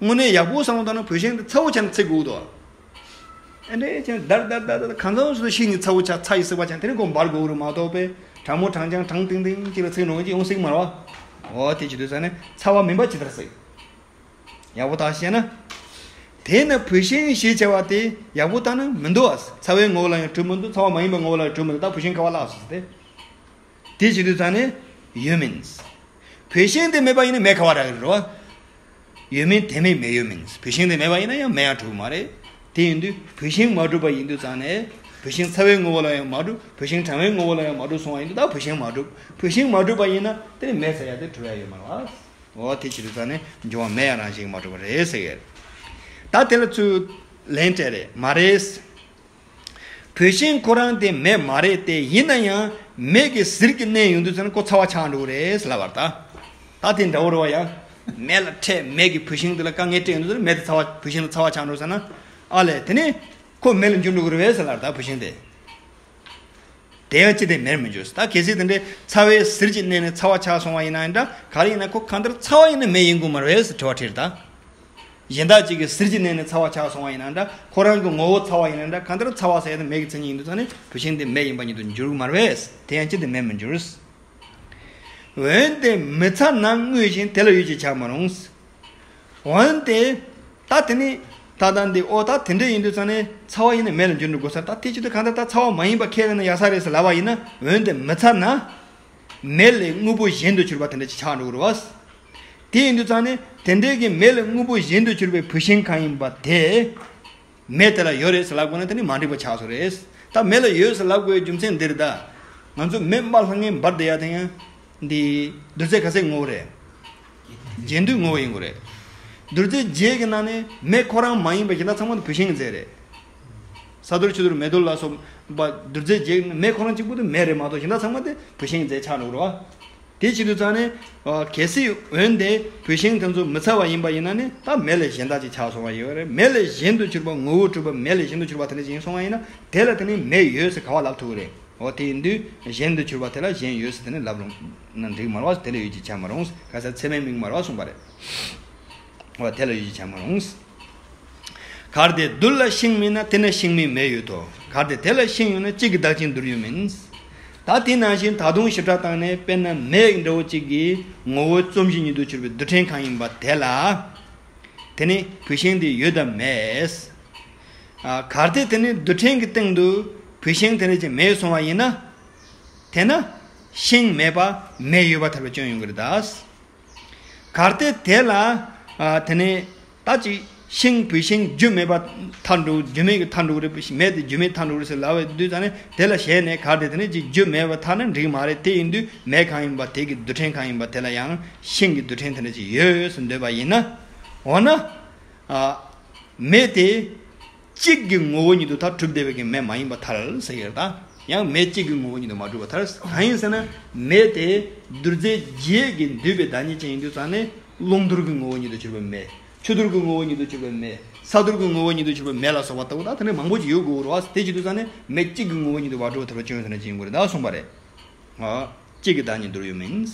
དངོས་གནས་ཡག་པོ་བསམ་བློ་བཏང་ན་བུད་ཤིང་དེ་ཚ་བོ་ཆགས་ན་ཚིག་དགོས་འདུག་ཨ་འདྲས་ཀྱང་དར་དར་དར་དར་གང་ཚང་སུ་ཤིང་ནི་ཚ་བོ་ཆགས། ཚ་ཡི་སྲེག་པ་ཆགས། དེ་ནས་ཁོ་འབར་དགོས་རུ་མ་གཏོགས་པས་དྲང་མོ་དྲང་རྐྱང་དྲང་ཏིང་ཏིང་ཅིག་ལ་ཚིག་འགྲོ་གི་ཅིག་ཡོང་སྲིད་མ་རེད་བ། འོ་དེ་བྱེད་དུས་ཙང་ནས་ཚ་བ་མིན་པ་ཇི་ལྟར་སྲིད། ཡག་པོ་བརྟག་བཤད་ན། དེས་ན་བུད་ཤིང་ཞེས་བྱ་བ་དེ་ཡག་པོ་བལྟས་ན་མི་འདུག་ཨ། ཚ་བའི་ངོ་བོ་ལ་ཡང་གྲུབ་མི་འདུག་ཚ་བ་མ་ཡིན་པའི་ངོ་བོ་ལ་ཡང་གྲུབ་མི་འདུག་ད་བུད་ཤིང་ག་བ་ལ་ཟེར་ཏེ། དེ་བྱེད་དུས་ཙང་ནས་ཡོད་མིན། བུད་ཤིང་དེ་མེད་པ་ཡིན་ན་མེ་ག་བ་རག་གི་རེད་བ། ཡོད་མིན་དེ་མེད་མེད་ཡོད་མིན། བུད་ཤིང་དེ་མེད་པ་ཡིན་ན་ཡང་མེ་ཡང་གྲུབ་མ་རེད། དེ་ཡིན་དུས་བུད་ཤིང་མ་གྲུབ་པ་ཡིན་དུས་ཙང་ནས་བུད་ཤིང་ཚ་བའི་ངོ་བོ་ལ་ཡང་མ་གྲུབ། བུད་ཤིང་གྲང་བའི་ངོ་བོ་ལ་ཡང་མ་གྲུབ་སོང་བ་ཡིན་དུས་ད་བུད་ཤིང་མ་གྲུབ། བུད་ཤིང་མ་གྲུབ་པ་ཡིན་ན་དེ་ནི་མེ་ཟེར་ཡ་དེ་གྲུབ་ཡ་ཡོད་མ་རེད་བ། འོ་དེ་བྱེད་དུས་ཙང་ནས་འབྱུང་བ་མེ་ཡང་རང་བཞིན་མ་གྲུབ་པ་རེད་ཟེར་གི་རེད། ད་དེ་ལ་ཚུར་ལན་སྤྲད་རེད། མ་རེད། བུད་ཤིང་ཁོ་རང་དེ་མེ་མ་རེད་དེ། ཡིན་ན་ཡང་མེ་གི་ཟིལ་གྱིས་མནན་ཡོང་དུས་ཙང་ནས་ཁོ་ཚ་བ་ཆགས་འགྲོ་གི་རེད་ཟེར་ལབ་པ་རེད་ད། ད་དེ་འདྲ་བོ་རེད་བ་ཡ། མེ་ལ་འཕྲད་མེ་གི་བུད་ཤིང་དེ་ལ་དཀའ་ངལ་སྤྲད་ཡོང་དུས་ཙང་ནས་མེ་དེ་ཚ་བ་བུད་ཤིང་དེ་ཚ་བ་ཆགས་འགྲོ་ཟེར་ན། ཨ་ལས་དེ་ནས་ཁོ་མེ་ལ་འགྱུར་འགྲོ་གི་རེད་བས་ཟེར་ལབ་པ་རེད་ད་བུད་ཤིང་དེ། དེ་ཡང་ཅི་སྟེ་མེར་མི་འགྱུར། ད་གལ་སྲིད་དེ་འདྲའི་ཚ་བའི་ཟིལ་གྱིས་མནན་ནས་ཚ་བ་ཆགས་སོང་བ་ཡིན་ན་འདྲ། ག་རེ་ཡིན་ན་ཁོ་གང་ལྟར་ཚ་བ་ཡིན་ན་མེ་ཡིན་དགོས་མ་རེད་ཟེར་དྲི་བ་དྲིས་ད། གཞན་དག་ཅིག་གིས་ཟིལ་གྱིས་མནན་ནས་ཚ་བ་ཆགས་སོང་བ་ཡིན་ན་འདྲ། ཁོ་རང་གི་ངོ་བོ་ཚ་བ་ཡིན་ན་འདྲ། གང་ལྟར་ཚ་བ་ཟེར་ཡ་དེ་མེ་གི་མཚན་ཉིད་ཡིན་དུས་ཙང་ནས་བུད་ཤིང་དེ་མེ་ཡིན་པ་ཉིད་དུ་འགྱུར་གི་མ་རེད། དེ་ཡང་ཅི་སྟེ་མེར་མི་འགྱུར། འོན་ཏེ་མི་ཚ་ན་དངོས་གཞན་དེ་ལ་ཡོད་ཅེས་བྱར་མི་རུང་། འོན་ཏེ། ད་དེ་ནི། ད་ལྟ་འདི་ཨོ་ད་དེ་འདྲ་ཡིན་དུས་ཙང་ནས་ཚ་བ་ཡིན་ན་མེ་ལ་འགྱུར་འགྲོ་དགོས་ས། ད་དེ་བྱེད་དུས་གང་ལྟར་ད་ཚ་བ་མ་ཡིན་པ་ཁས་ལེན་ན་ཡག་ས་རེད་ཟེར་ལབ་པ་ཡིན་ན། འོན་ཏེ་མི་ཚ་ན། མེ་ལས་དངོས་པོ་གཞན་དུ་གྱུར་པ་དེ་འདྲ་ཅིག་ཆགས་འགྲོ་གི་རེད་བ། དེ་ཡིན་དུས་ཙང་ནས་དེ་འདྲའི་གི་མེ་ལས་དངོས་པོ་གཞན་དུ་གྱུར་པའི་བུད་ཤིང་གང་ཡིན་པ་དེ། མེ་དེ་ལ་ཡོད་རེད་ཟེར་ལབ་དགོས་ན་དེ་ནི་མ་འགྲིག་པ་ཆགས་སོང་རེད། ད་མེ་ལ་ཡོད་ཟེར་ལབ་དགོས་རྒྱུ་མཚན་འདིར་ད། ང་ཚོ་མེ་དམར་ལྷང་ངེ་འབར་བསྡད་ཡ་དེ་ཡང་། འདི་རྡུལ་རྫས་ག་ཚད་ངོ་བོ་རེད། རྒྱས་འདུས་ངོ་བོ་ཡིན་དགོས་རེད། རྡུལ་རྫས་བརྒྱད་ཀྱི་ནང་ནས་མེ་ཁོ་རང་མ་ཡིན་པ་གཞན་དག་ཚང་མ་དེ་བུད་ཤིང་གི་རྫས་རེད། ས་རྡུལ་ཆུ་རྡུལ་མེ་རྡུལ་ལ་སོགས་པ་རྡུལ་རྫས་བརྒྱད་ཀྱི་ནང་མེ་ཁོ་རང་གཅིག་པུ་དེ་མེ་རེད་མ་གཏོགས་གཞན་དག་ཚང་མ་དེ་བུད་ཤིང་གི་རྫས་ཆགས་འགྲོ་གི་རེད་བ། དེ་བྱེད་དུས་ཙང་ནས། གལ་སྲིད་འོན་ཏེ་བུད་ཤིང་དེ་ཚོ་མི་ཚ་བ་ཡིན་པ་ཡིན་ན་ནི་ད་མེ་ལས་གཞན་དག་ཅིག་ཆགས་སོང་བ་ཡོད་རེད། མེ་ལས་གཞན་དུ་གྱུར་པ་ངོ་བོ་གྲུབ་པ་མེ་ལས་གཞན་དུ་གྱུར་པ་དེ་འདྲ་ཅིག་ཡིན་སོང་བ་ཡིན་ན་དེ་ལ་དེ་ནི་མེ་ཡོད་ཟེར་ག་བ་ལབ་ཐུབ་ཀྱི་རེད། འོ་དེ་ཡིན་དུས་གཞན་དུ་གྱུར་པ་དེ་ལ་གཞན་ཡོད་ཟེར་དེ་ནི་ལབ་རུང་ན་འགྲིག་མ་རེད་བ། དེ་ལ་ཡོད་ཅེས་བྱར་མི་རུང་། ག་ས་ཚད་མས་དམིགས་མ་རེད་བ་གསུངས་པ་རེད། འོ་དེ་ལ་ཡོད་ཅེས་བྱར་མི་རུང་། གལ་ཏེ་རྡུལ་ལ་ཤིང་མེད་ན་དེ་ན་ཤིང་མེད་མེ་ཡོད་དོ། གལ་ཏེ་དེ་ལ་ཤིང་ཡོད་ན་གཅིག་གི་བདག་ཅན་རྡུལ་ཡོད་མིན། ད་དེ་ནང་བཞིན་ད་དུང་ཞིབ་ཕྲ་བཏང་ནས་དཔེར་ན་མེ་འདྲ་བོ་གཅིག་གི་ངོ་བོ་རྩོམ་གཞི་ཉིད་དུ་གྱུར་པའི་རྡུལ་ཕྲན་གང་ཡིན་པ་དེ་ལ། དེ་ནི་བུད་ཤིང་དེ་ཡོད་དམ་མེད། གལ་ཏེ་དེ་ནི་རྡུལ་ཕྲན་གྱི་སྟེང་དུ་བུད་ཤིང་དེ་འདྲ་ཅིག་མེད་སོང་བ་ཡིན་ན། དེ་ན་ཤིང་མེད་པ་མེ་ཡོད་པར་ཐལ་བའི་སྐྱོན་ཡོང་གི་རེད་ད། གལ་ཏེ་དེ་ལ། ཨ། དེ་ནས་ད་ཅིག་ཤིང་བུད་ཤིང་རྒྱུ་མེད་པ་ཐར་འགྲོ། རྒྱུ་མེད་ཀྱི་ཐར་འགྲོ་གི་རེད། མེ་དེ་རྒྱུ་མེད་ཐར་འགྲོ་གི་རེད་ཟེར་ལབ་པའི་དུས་ཙང་ནས་དེ་ལ་ཞེན་ནས་གར་དེ་དེ་ནས་ཅིག་རྒྱུ་མེད་པ་ཐར་ན་འགྲིག་མ་རེད། དེ་ཡིན་དུས་མེ་གང་ཡིན་པ་དེ་གི་རྡུལ་ཕྲན་གང་ཡིན་པ་དེ་ལ་ཡང་ཤིང་གི་རྡུལ་ཕྲན་དེ་འདྲ་ཅིག་ཡོད་ཟེར་འདོད་པ་ཡིན་ན། འོ་ན། ཨ། མེ་དེ་གཅིག་གི་ངོ་བོ་ཉིད་དུ་ད་གྲུབ་བསྡད་པའི་གི་མེ་མ་ཡིན་པ་ཐལ་ཟེར་གྱི་རེད། ད་ཡང་མེ་གཅིག་གི་ངོ་བོ་ཉིད་དུ་མ་གྲུབ་པ་ཐལ། གང་ཡིན་ཟེར་ན་མེ་དེ་རྡུལ་རྫས་བརྒྱད་ཀྱིས་འདུས་པའི་བདག་ཉིད་ཅན་ཡིན་དུས་ཙང་ནས་རླུང་རྡུལ་གྱི་ངོ་བོ་ཉིད་དུ་གྱུར་པའི་མེ། ཆུ་རྡུལ་གྱི་ངོ་བོ་ཉིད་དུ་གྱུར་པའི་མེ། ས་རྡུལ་གྱི་ངོ་བོ་ཉིད་དུ་གྱུར་པའི་མེ་ལ་སོགས་པ་ལྟ་བུ་ད་དེ་འདྲ་མང་པོ་ཅིག་ཡོད་དགོས་རེད་བ། དེ་བྱེད་དུས་ཙང་ནས་མེ་གཅིག་གི་ངོ་བོ་ཉིད་དུ་མ་གྲུབ་པ་ཐལ་བ་སྐྱོན་ཟེར་ན་ཅི་ཡིན་དགོས་རེད། ད་གསུངས་པ་རེད། ཨ། གཅིག་གི་བདག་ཉིད་རྡུལ་ཡོད་མིན།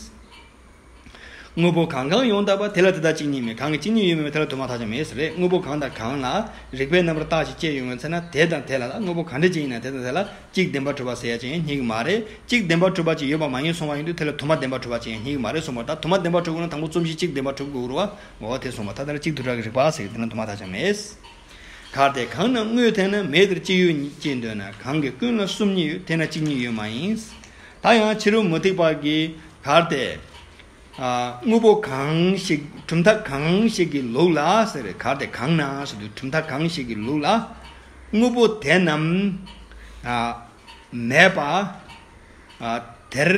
དངོས་པོ་གང་གང་ཡང་དག་པ་དེ་ལ་དེ་དག་གཅིག་ཉིད་མེད། གང་གི་གཅིག་ཉིད་ཡོད་མེད་པ་དེ་ལ་དུ་མ་ཐག་ཆོད་མེད་ཟེར་རེད། དངོས་པོ་གང་དང་གང་ལ་རིགས་པའི་རྣམ་པར་བརྟགས་ཤིང་དཔྱད་ཡོང་བའི་ཚེ་ན་དེ་དང་དེ་ལ་ལ་དངོས་པོ་གང་འདྲ་ཅིག་ཡིན་ན་དེ་དང་དེ་ལ་གཅིག་བདེན་པར་གྲུབ་པ་ཟེར་ཡ་ཅིག་ཡང་རྙེད་ཀྱི་མ་རེད། གཅིག་བདེན་པར་གྲུབ་པ་ཅིག་ཡོད་པ་མ་ཡིན་གསུངས་པ་ཡིན་དུས་དེ་ལ་དུ་མ་བདེན་པར་གྲུབ་པ་ཅིག་ཡང་རྙེད་ཀྱི་མ་རེད་གསུངས་པ། ད་དུ་མ་བདེན་པར་གྲུབ་དགོས་ན་དང་པོ་རྩོམ་གཞི་གཅིག་བདེན་པར་གྲུབ་དགོས་རེད་བ། འོ་དེ་གསུངས་པ། ད་དེ་ལ་གཅིག་དུ་བྲལ་གྱི་རིགས་པ་ཟེར་གྱི་དེ་ལ་དུ་མ་ཐག་ཆོད་མེད། གལ་ཏེ་གང་རྣམས་དངོས་ཐལ་ན། མེ་དེར་གཅིག་ཡོད་ཅེས་འདོད་ན། གང་གི་ཀུན་ལ་གསུམ་གཉིས་ཡོད། དེས་ན་གཅིག་ཉིད་ཡོད་མ་ཡིན། ད་ཡང་ཕྱི་རོལ་མུ་སྟེགས་པ་གིས་གལ་ཏེ། ཨ། དངོས་པོ་གང་ཞིག་གྲུབ་མཐའ་གང་ཞིག་གི་ལུགས་ལ་ཟེར། གལ་ཏེ་གང་ན་ཟེར་དུས་གྲུབ་མཐའ་གང་ཞིག་གི་ལུགས་ལ། དངོས་པོ་དེ་རྣམས། ཨ། མེད་པ། ཨ། དེར་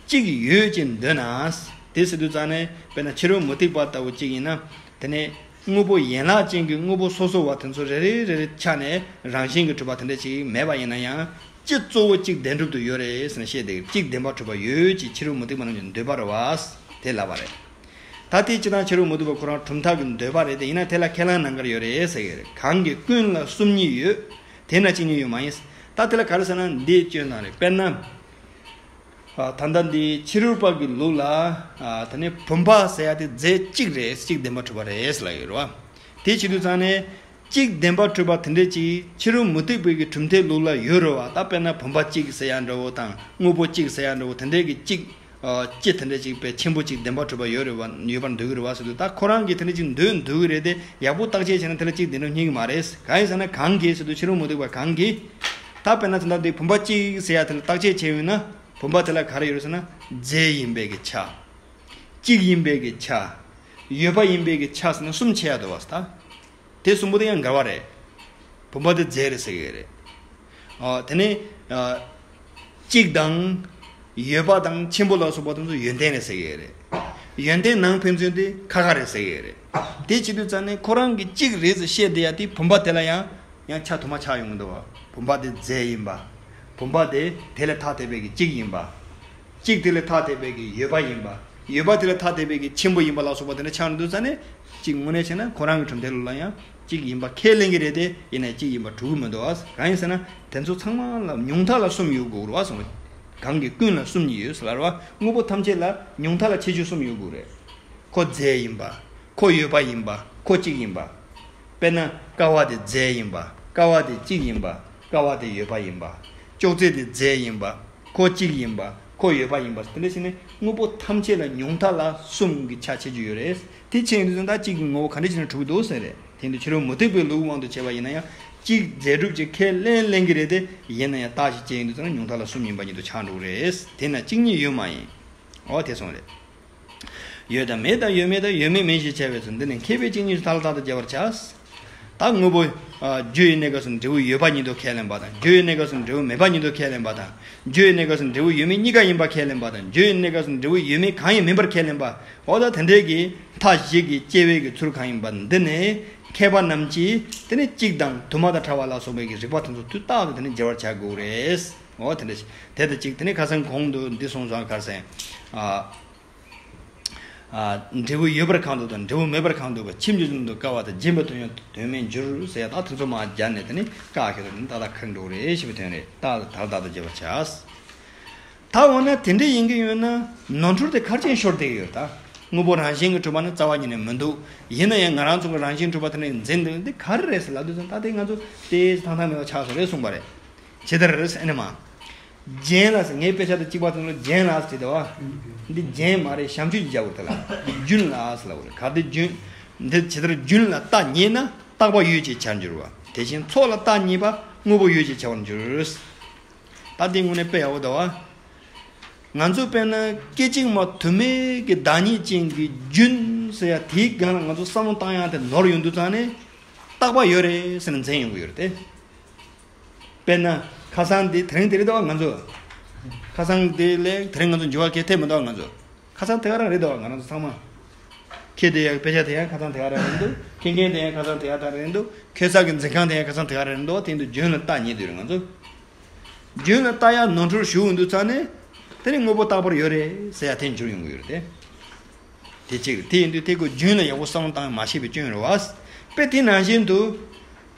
གཅིག་ཡོད་ཅེས་འདོད་ན། དེ་ཟེར་དུས་ཙང་ནས་དཔེར་ན་ཕྱི་རོལ་མུ་སྟེགས་པ་ལྟ་བུ་གཅིག་ཡིན་ན། དེ་ནས་དངོས་པོ་ཡན་ལག་ཅན་གྱི་དངོས་པོ་སོ་སོ་བ་དེ་ཚོ་རེ་རེ་རེ་རེ་ཆ་ནས་རང་བཞིན་གྱིས་གྲུབ་པ་དེ་འདྲ་ཅིག་མེད་པ་ཡིན་ན་ཡང་། སྤྱི་གཙོ་བོ་གཅིག་བདེན་གྲུབ་ཏུ་ཡོད་རེད་ཟེར་ནས་བཤད་དེ། གཅིག་བདེན་པར་གྲུབ་པ་ཡོད་ཅེས་ཕྱི་རོལ་མུ་སྟེགས་པ་རྣམས་ཀྱི་འདོད་པ་རེད་བ། དེ་ལབ་པ་རེད། ད་དེ་སྤྱིར་བཏང་ཕྱི་རོལ་མུ་སྟེགས་པ་ཁོ་རང་གྲུབ་མཐའ་གི་འདོད་པ་རེད་དེ། ཡིན་ན་དེ་ལ་ཁས་བླངས་གནང་གར་ཡོད་རེད་ཟེར་གྱི་རེད། གང་གི་ཀུན་ལ་གསུམ་གཉིས་ཡོད། དེས་ན་གཅིག་ཉིད་ཡོད་མ་ཡིན། ད་དེ་ལ་ག་རེ་ཟེར་ན་འདི་སྐྱོན་དང་རེད། དཔེར་ན། ཨ། ད་ལྟ་འདི་ཕྱི་རོལ་པ་གི་ལུགས་ལ། ཨ། ད་ནི་བུམ་པ་ཟེར་ཡ་དེ་རྫས་གཅིག་རེད། གཅིག་བདེན་པར་གྲུབ་པ་རེད་ཟེར་ལབ་ཡོད་རེད་བ། དེ་བྱེད་དུས་ཙང་ནས་གཅིག་བདེན་པར་གྲུབ་པ་དེ་འདྲས་ཅིག་ཕྱི་རོལ་མུ་སྟེགས་པའི་གི་གྲུབ་མཐའི་ལུགས་ལ་ཡོད་རེད་བ། ད་དཔེར་ན་བུམ་པ་གཅིག་ཟེར་ཡ་འདྲ་བོ་དང་། དངོས་པོ་གཅིག་ཟེར་ཡ་འདྲ་བོ་དེ་འདྲས་ཀྱི་གཅིག་ཨ། སྤྱི་དེ་འདྲ་ཅིག་དཔེ་ཆེན་པོ་གཅིག་བདེན་པར་གྲུབ་པ་ཡོད་རེད་བ། ཡོད་པར་འདོད་ཀྱི་རེད་བ་ཟེར་དུས། ད་ཁོ་རང་གིས་དེ་འདྲ་ཅིག་འདོད་འདོད་ཀྱི་རེད་དེ། ཡག་པོ་བརྟག་དཔྱད་བྱས་ན་དེ་ལ་གཅིག་བདེན་གྲུབ་རྙེད་ཀྱི་མ་རེད། གང་ཡིན་ཟེར་ན་གང་གིས་ཟེར་དུས་ཕྱི་རོལ་མུ་སྟེགས་པ་གང་གིས། ད་དཔེར་ན་ད་ལྟ་འདི་བུམ་པ་གཅིག་ཟེར་ཡ་དེ་ལ་བརྟག་དཔྱད་བྱས་ཡོད་ན། བུམ་པ་དེ་ལ་ག་རེ་ཡོད་རེད་ཟེར་ན། རྫས་ཡིན་པའི་གི་ཆ། གཅིག་ཡིན་པའི་གི་ཆ། ཡོད་པ་ཡིན་པའི་གི་ཆ་ཟེར་ན་གསུམ་ཕྱེ་ཡ་འདུག་བ། ད། དེ་གསུམ་པོ་དེ་ཡང་འགལ་བ་རེད། བུམ་པ་དེ་རྫས་རེད་ཟེར་གྱི་རེད། ཨ། དེ་ནས། ཨ། གཅིག་དང་། ཡོད་པ་དང་ཆེན་པོ་ལ་སོགས་པ་དེ་ཚོ་ཡོན་ཏན་རེད་ཟེར་གྱི་རེད། ཡོན་ཏན་ནང་ཕན་ཚུན་དེ་ཁ་ཁ་རེད་ཟེར་གྱི་རེད། དེ་བྱེད་དུས་ཙང་ནས་ཁོ་རང་གིས་གཅིག་རེད་ཟེར་བཤད་བསྡད་ཡ་དེ་བུམ་པ་དེ་ལ་ཡང་། ཡང་ཆ་དུ་མ་ཆགས་ཡོང་གི་འདུག་བ། བུམ་པ་དེ་རྫས་ཡིན་པ། བུམ་པ་དེ་དེ་ལས་ཐ་དད་པའི་གི་གཅིག་ཡིན་པ། གཅིག་དེ་ལས་ཐ་དད་པའི་གི་ཡོད་པ་ཡིན་པ། ཡོད་པ་དེ་ལས་ཐ་དད་པའི་གི་ཆེན་པོ་ཡིན་པ་ལ་སོགས་པ་དེ་འདྲ་ཆགས་འདུག་ཙང་ནས། གཅིག་དངོས་གནས་བྱས་ན་ཁོ་རང་གི་གྲུབ་མཐའི་ལུགས་ལ་ཡང་གཅིག་ཡིན་པ་ཁས་ལེན་གྱི་རེད་དེ། ཡིན་ནའི་གཅིག་ཡིན་པ་གྲུབ་ཀྱི་མི་འདུག་བ། གང་ཡིན་ཟེར་ན་དེ་ཚོ་ཚང་མ་ལ་ཉུང་མཐའ་ལ་གསུམ་ཡོད་དགོས་རེད་བ་གསུངས། གང་གི་ཀུན་ལ་གསུམ་གཉིས་ཡོད་ཟེར་ལབ་རེད་བ། དངོས་པོ་ཐམས་ཅད་ལ་ཉུང་མཐའ་ལ་ཁྱད་ཆོས་གསུམ་ཡོད་དགོས་རེད། ཁོ་རྫས་ཡིན་པ། ཁོ་ཡོད་པ་ཡིན་པ། ཁོ་གཅིག་ཡིན་པ། དཔེར་ན་ཀ་བ་དེ་རྫས་ཡིན་པ། ཀ་བ་དེ་གཅིག་ཡིན་པ། ཀ་བ་དེ་ཡོད་པ་ཡིན་པ། ཅོག་ཙེ་དེ་རྫས་ཡིན་པ། ཁོ་གཅིག་ཡིན་པ། ཁོ་ཡོད་པ་ཡིན་པ། དེ་འདྲ་བྱས་ནས་དངོས་པོ་ཐམས་ཅད་ལ་ཉུང་མཐའ་ལ་གསུམ་གྱི་ཆ་ཕྱེ་རྒྱུ་ཡོད་རེད། དེ་ཕྱེ་ཡོང་དུས་ཙང་ད་གཅིག་གི་ངོ་བོ་ག་འདྲ་བྱས་ནས་གྲུབ་ཀྱི་འདུག་ཟེར་རེད། དེ་འདི་ཕྱི་རོལ་མུ་སྟེགས་པའི་ལུགས་དབང་དུ་བྱས་པ་ཡིན་ན་ཡང་གཅིག་རྫས་གྲུབ་ཅིག་ཁས་ལེན་ལེན་གྱི་རེད་དེ། ཡིན་ན་ཡང་བརྟག་ཞིབ་བྱས་ཡོང་དུས་ཙང་ཉུང་མཐའ་ལ་གསུམ་ཡིན་པ་ཉིད་དུ་ཆགས་འགྲོ་གི་རེད། དེས་ན་གཅིག་ཉིད་ཡོད་མ་ཡིན། འོ་དེ་གསུངས་རེད། ཡོད་དང་མེད་དང་ཡོད་མེད་དང་ཡོད་མེད་མིན་ཞེས་བྱ་བའི་ཚུལ་འདི་ནི་མཁས་པས་གཅིག་ཉིད་སུ་མཐའ་ལ་རྟག་ཏུ་དཔྱད་པར་བྱ། ད་དངོས་པོ། ཨ། རྒྱུ་ཡི་གནས་སྐབས་སུ་འབྲས་བུ་ཡོད་པ་ཉིད་དུ་ཁས་ལེན་པ་དང་། རྒྱུ་ཡི་གནས་སྐབས་སུ་འབྲས་བུ་མེད་པ་ཉིད་དུ་ཁས་ལེན་པ་དང་། རྒྱུ་ཡི་གནས་སྐབས་སུ་འབྲས་བུ་ཡོད་མེད་གཉིས་ཀ་ཡིན་པ་ཁས་ལེན་པ་དང་། རྒྱུ་ཡི་གནས་སྐབས་སུ་འབྲས་བུ་ཡོད་མེད་གང་ཡང་མིན་པར་ཁས་ལེན་པ། འོ་ད་དེ་འདྲའི་གི་མཐའ་བཞི་གི་དཔྱད་པའི་གི་ཚུལ་གང་ཡིན་པ་འདི་ནི་མཁས་པ་རྣམས་ཀྱིས་དེ་ནི་གཅིག་དང་དུ་མ་དང་ཕྲ་བ་ལ་སོགས་པའི་གི་རིགས་པ་དེ་ཚོ་དུས་རྟག་ཏུ་དེ་ནི་འཇལ་བར་བྱ་དགོས་རེད། འོ་དེ་འདྲ་ཞིག་དེ་དང་གཅིག་དེ་ནི་ཁ་སང་གོང་དུ་འདི་གསུངས་སོང་། ཁ་སང་། ཨ། ཨ། འབྲས་བུ་ཡོད་པར་གང་འདོད་དང་འབྲས་བུ་མེད་པར་གང་འདོད་པ། ཕྱིས་འབྱུང་གསུམ་དུ་དཀའ་བ་དང་། རྗེས་འབྲས་དོན་ཡང་དོན་མེད་འགྱུར་ཟེར་ཡ། ད་དེ་ཚོ་མར་སྦྱར་ནས་དེ་ནི་བཀག་ཁྱེར་དུ་ནི་ཏག་ཏག་ཁེགས་འགྲོ་གི་རེད་ཞེས་པའི་དོན་རེད། ཏག་ཏག་ཏག་ཏག་ཏུ་བྱེད་པར་བྱ། ད་འོ་ན་དེ་འདྲ་ཡིན་གྱི་ཡོད་ན་ནོར་འཁྲུལ་དེ་ག་རེ་བྱས་ནས་ཤོར་བསྡད་ཀྱི་ཡོད་ད། དངོས་པོ་རང་བཞིན་གྱིས་གྲུབ་པ་ནི་རྩ་བ་ཉིད་ནས་མི་འདུག་ཡིན་ན་ཡང་ང་རང་ཚོ་གི་རང་བཞིན་གྲུབ་པ་དེ་ནི་འཛིན་འདུག་འདི་ག་རེ་རེད་ཟེར་ལབ་དུས་ཙང་ད་དེ་ང་ཚོ་དེ་ཐང་ཐང་མེད་པ་ཆགས་སོང་རེད་གསུངས་པ་རེད། ཇི་ལྟར་ཨ་ནི་མ། རྒྱན་ལ་ཟེར། ངའི་དཔེ་ཆ་དང་གཅིག་པ་ཚོ་ལ་རྒྱན་ལ་ཟེར་དེ་བ། འདི་རྒྱན་མ་རེད། བྱམས་ཆུ་ཅིག་བརྒྱབ་པ་རེད་དེ་ལ། རྒྱུན་ལ་ཟེར་ལབ་པ་རེད། གལ་ཏེ་རྒྱུན། འདི་ཇི་ལྟར་རྒྱུན་ལ་རྟག་རྙེད་ན། རྟག་པ་ཡོད་ཅེས་བྱར་འགྱུར་བ། དེ་བཞིན་ཚོགས་ལ་རྟག་རྙེད་པ། དངོས་པོ་ཡོད་ཅེས་བྱ་བར་འགྱུར། ད་འདི་དངོས་གནས་དཔེ་ཡག་པོ་འདུག་བ། ང་ཚོ་དཔེར་ན་སྐད་ཅིག་མ་དུ་མའི་གི་བདག་ཉིད་ཅན་གྱི་རྒྱུན་ཟེར་ཡ་དེའི་སྒང་ལ་ང་ཚོ་བསམ་བློ་བཏང་ཡ་དེ་ནོར་ཡོང་དུས་ཙང་ནས། རྟག་པ་ཡོད་རེད་ཟེར་ནས་འཛིན་ཡོང་གི་ཡོད་རེད་དེ། དཔེར་ན། ཁ་སང་འདི་དེ་རིང་དེ་རེད་དོ་ང་ཚོ། ཁ་སང་འདི་ལས་དེ་རིང་ང་ཚོ་འགྱུར་བ་གལ་ཐེབས་མི་འདུག་ང་ཚོ། ཁ་སང་དེ་ག་རང་རེད་དོ་ང་རང་ཚོ་ཚང་མ། ཁྱེད་དེ་ཡང་དཔེ་ཆ་དེ་ཡང་ཁ་སང་དེ་ག་རང་རེད་འདུག་ཁྱེད་མཁན་དེ་ཡང་ཁ་སང་དེ་ག་རང་རེད་འདུག་ཁྱེད་ས་གི་འཛིན་ཁང་དེ་ཡང་ཁ་སང་དེ་ག་རང་རེད་འདུག་དེ་འདུག་རྒྱུན་ལ་རྟག་ཉིད་དུ་རེད་ང་ཚོ། རྒྱུན་ལ་རྟག་ཡ་ནོར་འཁྲུལ་ཞུགས་འདུག་ཙང་ནས། དེ་ནི་དངོས་པོ་རྟག་པར་ཡོད་རེད་ཟེར་ཡ་དེ་འགྱུར་ཡོང་གི་ཡོད་རེད་དེ། དེ་གཅིག་རེད། དེ་ཡིན་དུས་དེ་ཀོ་རྒྱུན་ལ་ཡག་པོ་བསམ་བློ་བཏང་མ་ཤེས་པའི་སྐྱོན་རེད་བ། དཔེ་དེ་ནང་བཞིན་དུ།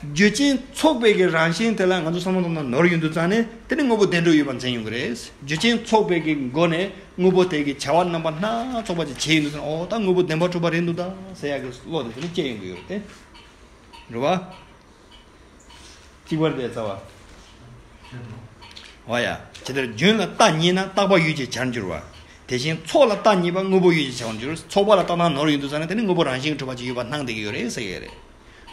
རྒྱུ་རྐྱེན་ཚོགས་པའི་གི་རང་བཞིན་དེ་ལ་ང་ཚོ་བསམ་བློ་བཏང་ན་ནོར་ཡོང་དུས་ཙང་ནས་དེ་ནི་དངོས་པོ་བདེན་གྲུབ་ཡོད་པར་འཛིན་ཡོང་གི་རེད། རྒྱུ་རྐྱེན་ཚོགས་པའི་གི་སྒོ་ནས་དངོས་པོ་དེ་གི་བྱ་བ་རྣམ་པ་སྣ་ཚོགས་པ་ཅིག་བྱས་ཡོང་དུས་ཙང་ཨོ་ད་དངོས་པོ་བདེན་པར་གྲུབ་པ་རེད་འདུག་ད་ཟེར་ཡག་གི་བློ་དེ་དེ་ནི་སྐྱེ་ཡོང་གི་ཡོད་རེད་དེ། རེད་བ། གཅིག་པར་དེ་རྩ་བ། འོ་ཡ། ཇི་ལྟར་རྒྱུན་ལ་རྟག་ཉིད་ན་རྟག་པ་ཡུལ་གྱི་བྱར་འགྱུར་བ། དེ་བཞིན་ཚོགས་ལ་རྟག་ཉིད་པ་དངོས་པོ་ཡུལ་གྱི་བྱར་འགྱུར། ཚོགས་པ་ལ་རྟག་སྣང་ནོར་ཡོང་དུས་ཙང་ནས་དེ་ནི་དངོས་པོ་རང་བཞིན་གྱིས་གྲུབ་པ་ཅིག་ཡོད་པར་སྣང་བསྡད་ཀྱི་ཡོད་རེད་ཟེར་གྱི་རེད།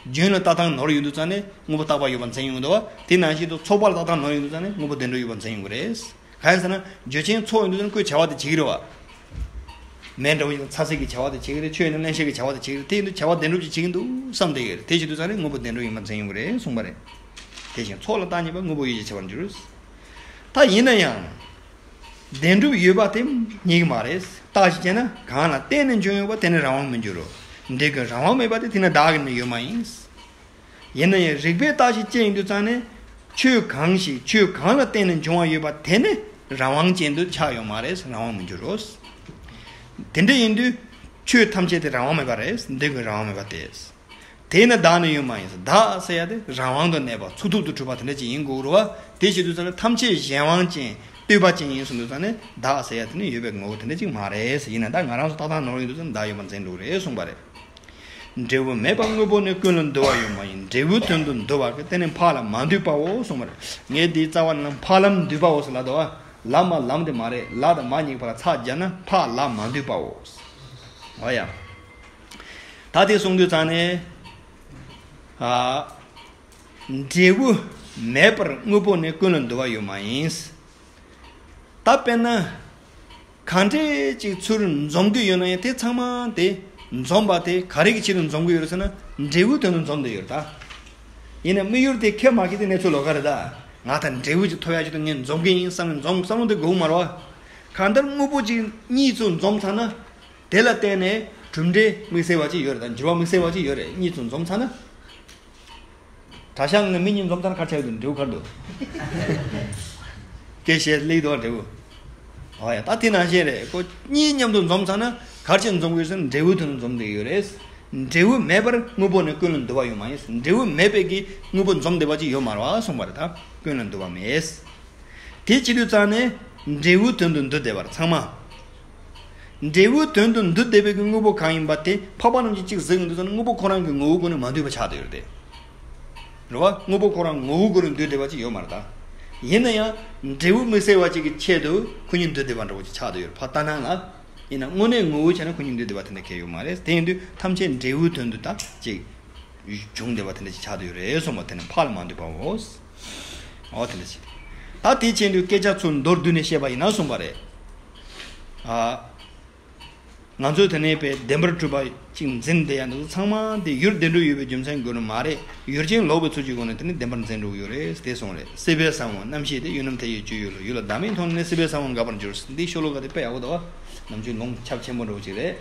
རྒྱུན་ལ་རྟག་སྣང་ནོར་ཡོང་དུས་ཙང་ནས་དངོས་པོ་རྟག་པ་ཡོད་པར་འཛིན་ཡོང་གི་འདུག་བ། དེ་ནང་བཞིན་དུ་ཚོགས་པ་ལ་རྟག་སྣང་ནོར་ཡོང་དུས་ཙང་ནས་དངོས་པོ་བདེན་གྲུབ་ཡོད་པར་འཛིན་ཡོང་གི་རེད། གང་ཡིན་ཟེར་ན། རྒྱུ་རྐྱེན་ཚོགས་ཡོང་དུས་ཙང་ནས་ཁོས་བྱ་བ་དེ་བྱེད་ཀྱི་རེད་བ། མེ་འདྲ་བོ་ཞིག་ཚ་སེ་གི་བྱ་བ་དེ་བྱེད་ཀྱི་རེད། ཆུ་ཡིན་ན་བརླན་གཤེར་གི་བྱ་བ་དེ་བྱེད་ཀྱི་རེད། དེ་ཡིན་དུས་བྱ་བ་བདེན་གྲུབ་ཅིག་བྱེད་ཀྱི་འདུག་བསམ་བསྡད་ཀྱི་རེད། དེ་བྱེད་དུས་ཙང་ནས་དངོས་པོ་བདེན་གྲུབ་ཡིན་པར་འཛིན་ཡོང་གི་རེད་གསུངས་པ་རེད། དེ་བཞིན་ཚོགས་ལ་རྟག་ཉིད་པ་དངོས་པོ་ཡུལ་གྱི་བྱ་བར་འགྱུར། ད་ཡིན་ན་ཡང་། བདེན་གྲུབ་ཡོད་པ་དེ་རྙེད་ཀྱི་མ་རེད། རྟགས་ཤིག་བྱས་ན་གང་ལ་བརྟེན་ནས་འབྱུང་ཡོད་པ་དེ་ནི་རང་དབང་མི་འགྱུར་རོ། འབྲས་ཀུན་རང་དབང་མེད་པ་དེ་དེ་ནི་བདག་གི་ནི་ཡོད་མ་ཡིན། ཡིན་ན་ཡང་རིགས་པས་བརྟགས་ཤིང་དཔྱད་ཡོང་དུས་ཙང་ནས། ཆོས་གང་ཞིག་ཆོས་གང་ལ་བརྟེན་ནས་འབྱུང་བ་ཡོད་པ་དེ་ནི་རང་དབང་ཅན་དུ་ཆགས་ཡོད་མ་རེད། རང་དབང་མི་འགྱུར་རོ། དེ་འདྲ་ཡིན་དུས། ཆོས་ཐམས་ཅད་དེ་རང་དབང་མེད་པ་རེད། འདི་ཀུན་རང་དབང་མེད་པ་སྟེ། དེས་ན་བདག་ནི་ཡོད་མ་ཡིན། བདག་ཟེར་ཡ་དེ་རང་དབང་དུ་གནས་པ་ཚུགས་ཐུབ་ཏུ་གྲུབ་པ་དེ་འདྲ་ཅིག་ཡིན་དགོས་རེད་བ། དེ་བྱེད་དུས་ཙང་ནས་ཐམས་ཅད་གཞན་དབང་ཅན་ལྟོས་པ་ཅན་ཡིན་གསུངས་དུས་ཙང་ནས་བདག་ཟེར་ཡ་དེ་ནི་ཡོད་པའི་ངོ་བོ་དེ་འདྲ་ཅིག་མ་རེད། ཡིན་ན་ད་ང་རང་ཚོ་རྟག་བརྟག་ནོར་ཡོང་དུས་ཙང་ནས་བདག་ཡོད་པར་འཛིན་འགྲོ་གི་རེད་གསུངས་པ་རེད། འབྲས་བུ་མེད་པར་དངོས་པོ་ནི། ཀུན་ལ་འདུ་བ་ཡོད་མ་ཡིན། འབྲས་བུའི་དོན་དུ་འདུ་བ་གི་དེ་ནི་འཕགས་ལམ་མ་འདུས་པའོ་གསུངས་པ་རེད། ངས་འདིའི་རྩ་བ་ནས་འཕགས་ལམ་འདུས་པའོ་ཟེར་ལབ་འདུག་བ། ལམ་མ་ལམ་དེ་མ་རེད། ལ་དང་མ་གཉིས་བར་ལ་ཚ་སྦྱར་ན་འཕགས་ལམ་མ་འདུས་པའོ། འོ་ཡ། ད་དེ་གསུངས་དུས་ཙང་ནས། ཨ། འབྲས་བུ་མེད་པར་དངོས་པོ་ནི་ཀུན་ལ་འདུ་བ་ཡོད་མ་ཡིན། ད་དཔེར་ན། གང་འདྲས་ཅིག་ཚུར་འཛོམས་ཀྱི་ཡོད་ན་ཡང་དེ་ཚང་མ་དེ་འཛོམས་པ་དེ་ག་རེ་གི་ཆེད་དུ་འཛོམས་ཀྱི་ཡོད་རེད་ཟེར་ན། འབྲས་བུའི་དོན་དུ་འཛོམས་བསྡད་ཡོད་རེད་ད། ཡིན་ན་དམིགས་ཡུལ་དེ་ཁེ་མ་ཁེ་དེ་གནས་ཚུལ་ལོགས་ཀ་རེད་ད། ང་ད་འབྲས་བུ་ཅིག་ཐོབ་ཡ་ཆེད་དུ་ངས་འཛོམས་ཀྱི་ཡིན་བསམ་ནས་འཛོམས་བསམ་བློ་དེ་དགོས་ཀྱི་མ་རེད་བ། གང་ལྟར་དངོས་པོ་ཅིག་གཉིས་ཚུར་འཛོམས་ཚར་ན། དེ་ལ་བརྟེན་ནས་གྲུབ་འབྲས་དམིགས་བསལ་བ་ཅིག་ཡོད་རེད་ད། འགྱུར་བ་དམིགས་བསལ་བ་ཅིག་ཡོད་རེད། གཉིས་ཚུར་འཛོམས་ཚར་ན། གྲྭ་ཤག་ནང་ལ་མི་གཉིས་འཛོམས་ཚར་ན་ག་རེ་ཆགས་ཀྱི་འདུག་འབྲས་བུ་ག་རེ་འདུག་སྐད་བཤད་སླེབས་འདུག་འབྲས་བུ། ཨོ་ཡ། ད་དེ་ནང་བཞིན་རེད། ཁོ་གཉིས་མཉམ་དུ་འཛོམས་ཚར་ན་ག་རེ་བྱས་འཛོམས་དགོས་ཟེར་ན་འབྲས་བུའི་དོན་དུ་འཛོམས་བསྡད་ཡོད་རེད། འབྲས་བུ་མེད་པར་དངོས་པོ་ནི་ཀུན་ལ་འདུ་བ་ཡོད་མ་ཡིན། འབྲས་བུ་མེད་པའི་གི་དངོས་པོ་འཛོམས་བསྡད་པ་ཅིག་ཡོད་མ་རེད་བ་གསུངས་པ་རེད་ད། ཀུན་ལ་འདུ་བ་མེད། དེ་བྱེད་དུས་ཙང་ནས་འབྲས་བུའི་དོན་དུ་འདུ་བསྡད་པར་ཚང་མ། འབྲས་བུའི་དོན་དུ་འདུ་བསྡད་པའི་གི་དངོས་པོ་གང་ཡིན་པ་དེ་འཕགས་པ་རྣམས་ཀྱིས་གཅིག་གཟིགས་ཡོང་དུས་ཙང་ནས་དངོས་པོ་ཁོ་རང་གི་ངོ་བོའི་སྒོ་ནས་མ་འདུས་པ་ཆགས་བསྡད་ཡོད་རེད་དེ། རེད་བ། དངོས་པོ་ཁོ་རང་ངོ་བོའི་སྒོ་ནས་འདུས་བསྡད་པ་ཅིག་ཡོད་མ་རེད་ད། ཡིན་ན་ཡང་འབྲས་བུ་དམིགས་བསལ་བ་ཅིག་གི་ཆེད་དུ་ཁོ་གཉིས་འདུས་བསྡད་པ་འདྲ་བོ་ཅིག་ཆགས་བསྡད་ཡོད་རེད་ཕ་ལྟ་སྣང་ལ། ཡིན་ན་དངོས་གནས་ངོ་བོའི་ཆ་ནས་ཁོ་གཉིས་འདུས་བསྡད་པ་དེ་འདྲ་གང་ཡང་ཡོད་མ་རེད། དེ་ཡིན་དུས་ཐམས་ཅད་འབྲས་བུའི་དོན་དུ་ད་ཅིག་བྱུང་བསྡད་པ་དེ་འདྲ་ཅིག་ཆགས་བསྡད་ཡོད་རེད་གསུངས་པ་དེ་ནི་འཕགས་ལམ་མ་འདུས་པའོ། འོ་དེ་འདྲ་ཅིག་ད་དེ་བྱས་དུས་སྐད་ཆ་ཚུར་མདོར་བསྡུས་ནས་བཤད་པ་ཡིན་ན་གསུངས་པ་རེད། ཨ། ང་ཚོས་དེ་ནས་པའི་བདེན་པར་གྲུབ་པ་ཅིག་འཛིན་བསྡད་ཡ་འདི་ཚོ་ཚང་མ་དེ་ཡུལ་བདེན་གྲུབ་ཡོད་པའི་རྒྱུ་མཚན་དགོས་ནི་མ་རེད། ཡུལ་ཅན་ལོག་པའི་ཚུལ་གྱི་སྒོ་ནས་དེ་ནི་བདེན་པར་འཛིན་འགྲོ་གི་ཡོད་རེད་དེ་གསུངས་རེད། སྲིད་པའི་ས་བོན་རྣམ་ཤེས་ཏེ། ཡུལ་རྣམས་དེ་ཡི་སྤྱོད་ཡུལ་ལོ། ཡུལ་ལ་བདག་མེད་མཐོང་ནས་སྲིད་པའི་ས་བོན་འགག་པར་འགྱུར། འདི་ཤོ་ལོ་ཀ་དེ་དཔེ་ཡག་པོ་འདུག་ནམ་རྒྱུན་ལུང་ཁྱབ་ཆེན་པོ་འདྲ་བོ་ཅིག་རེད།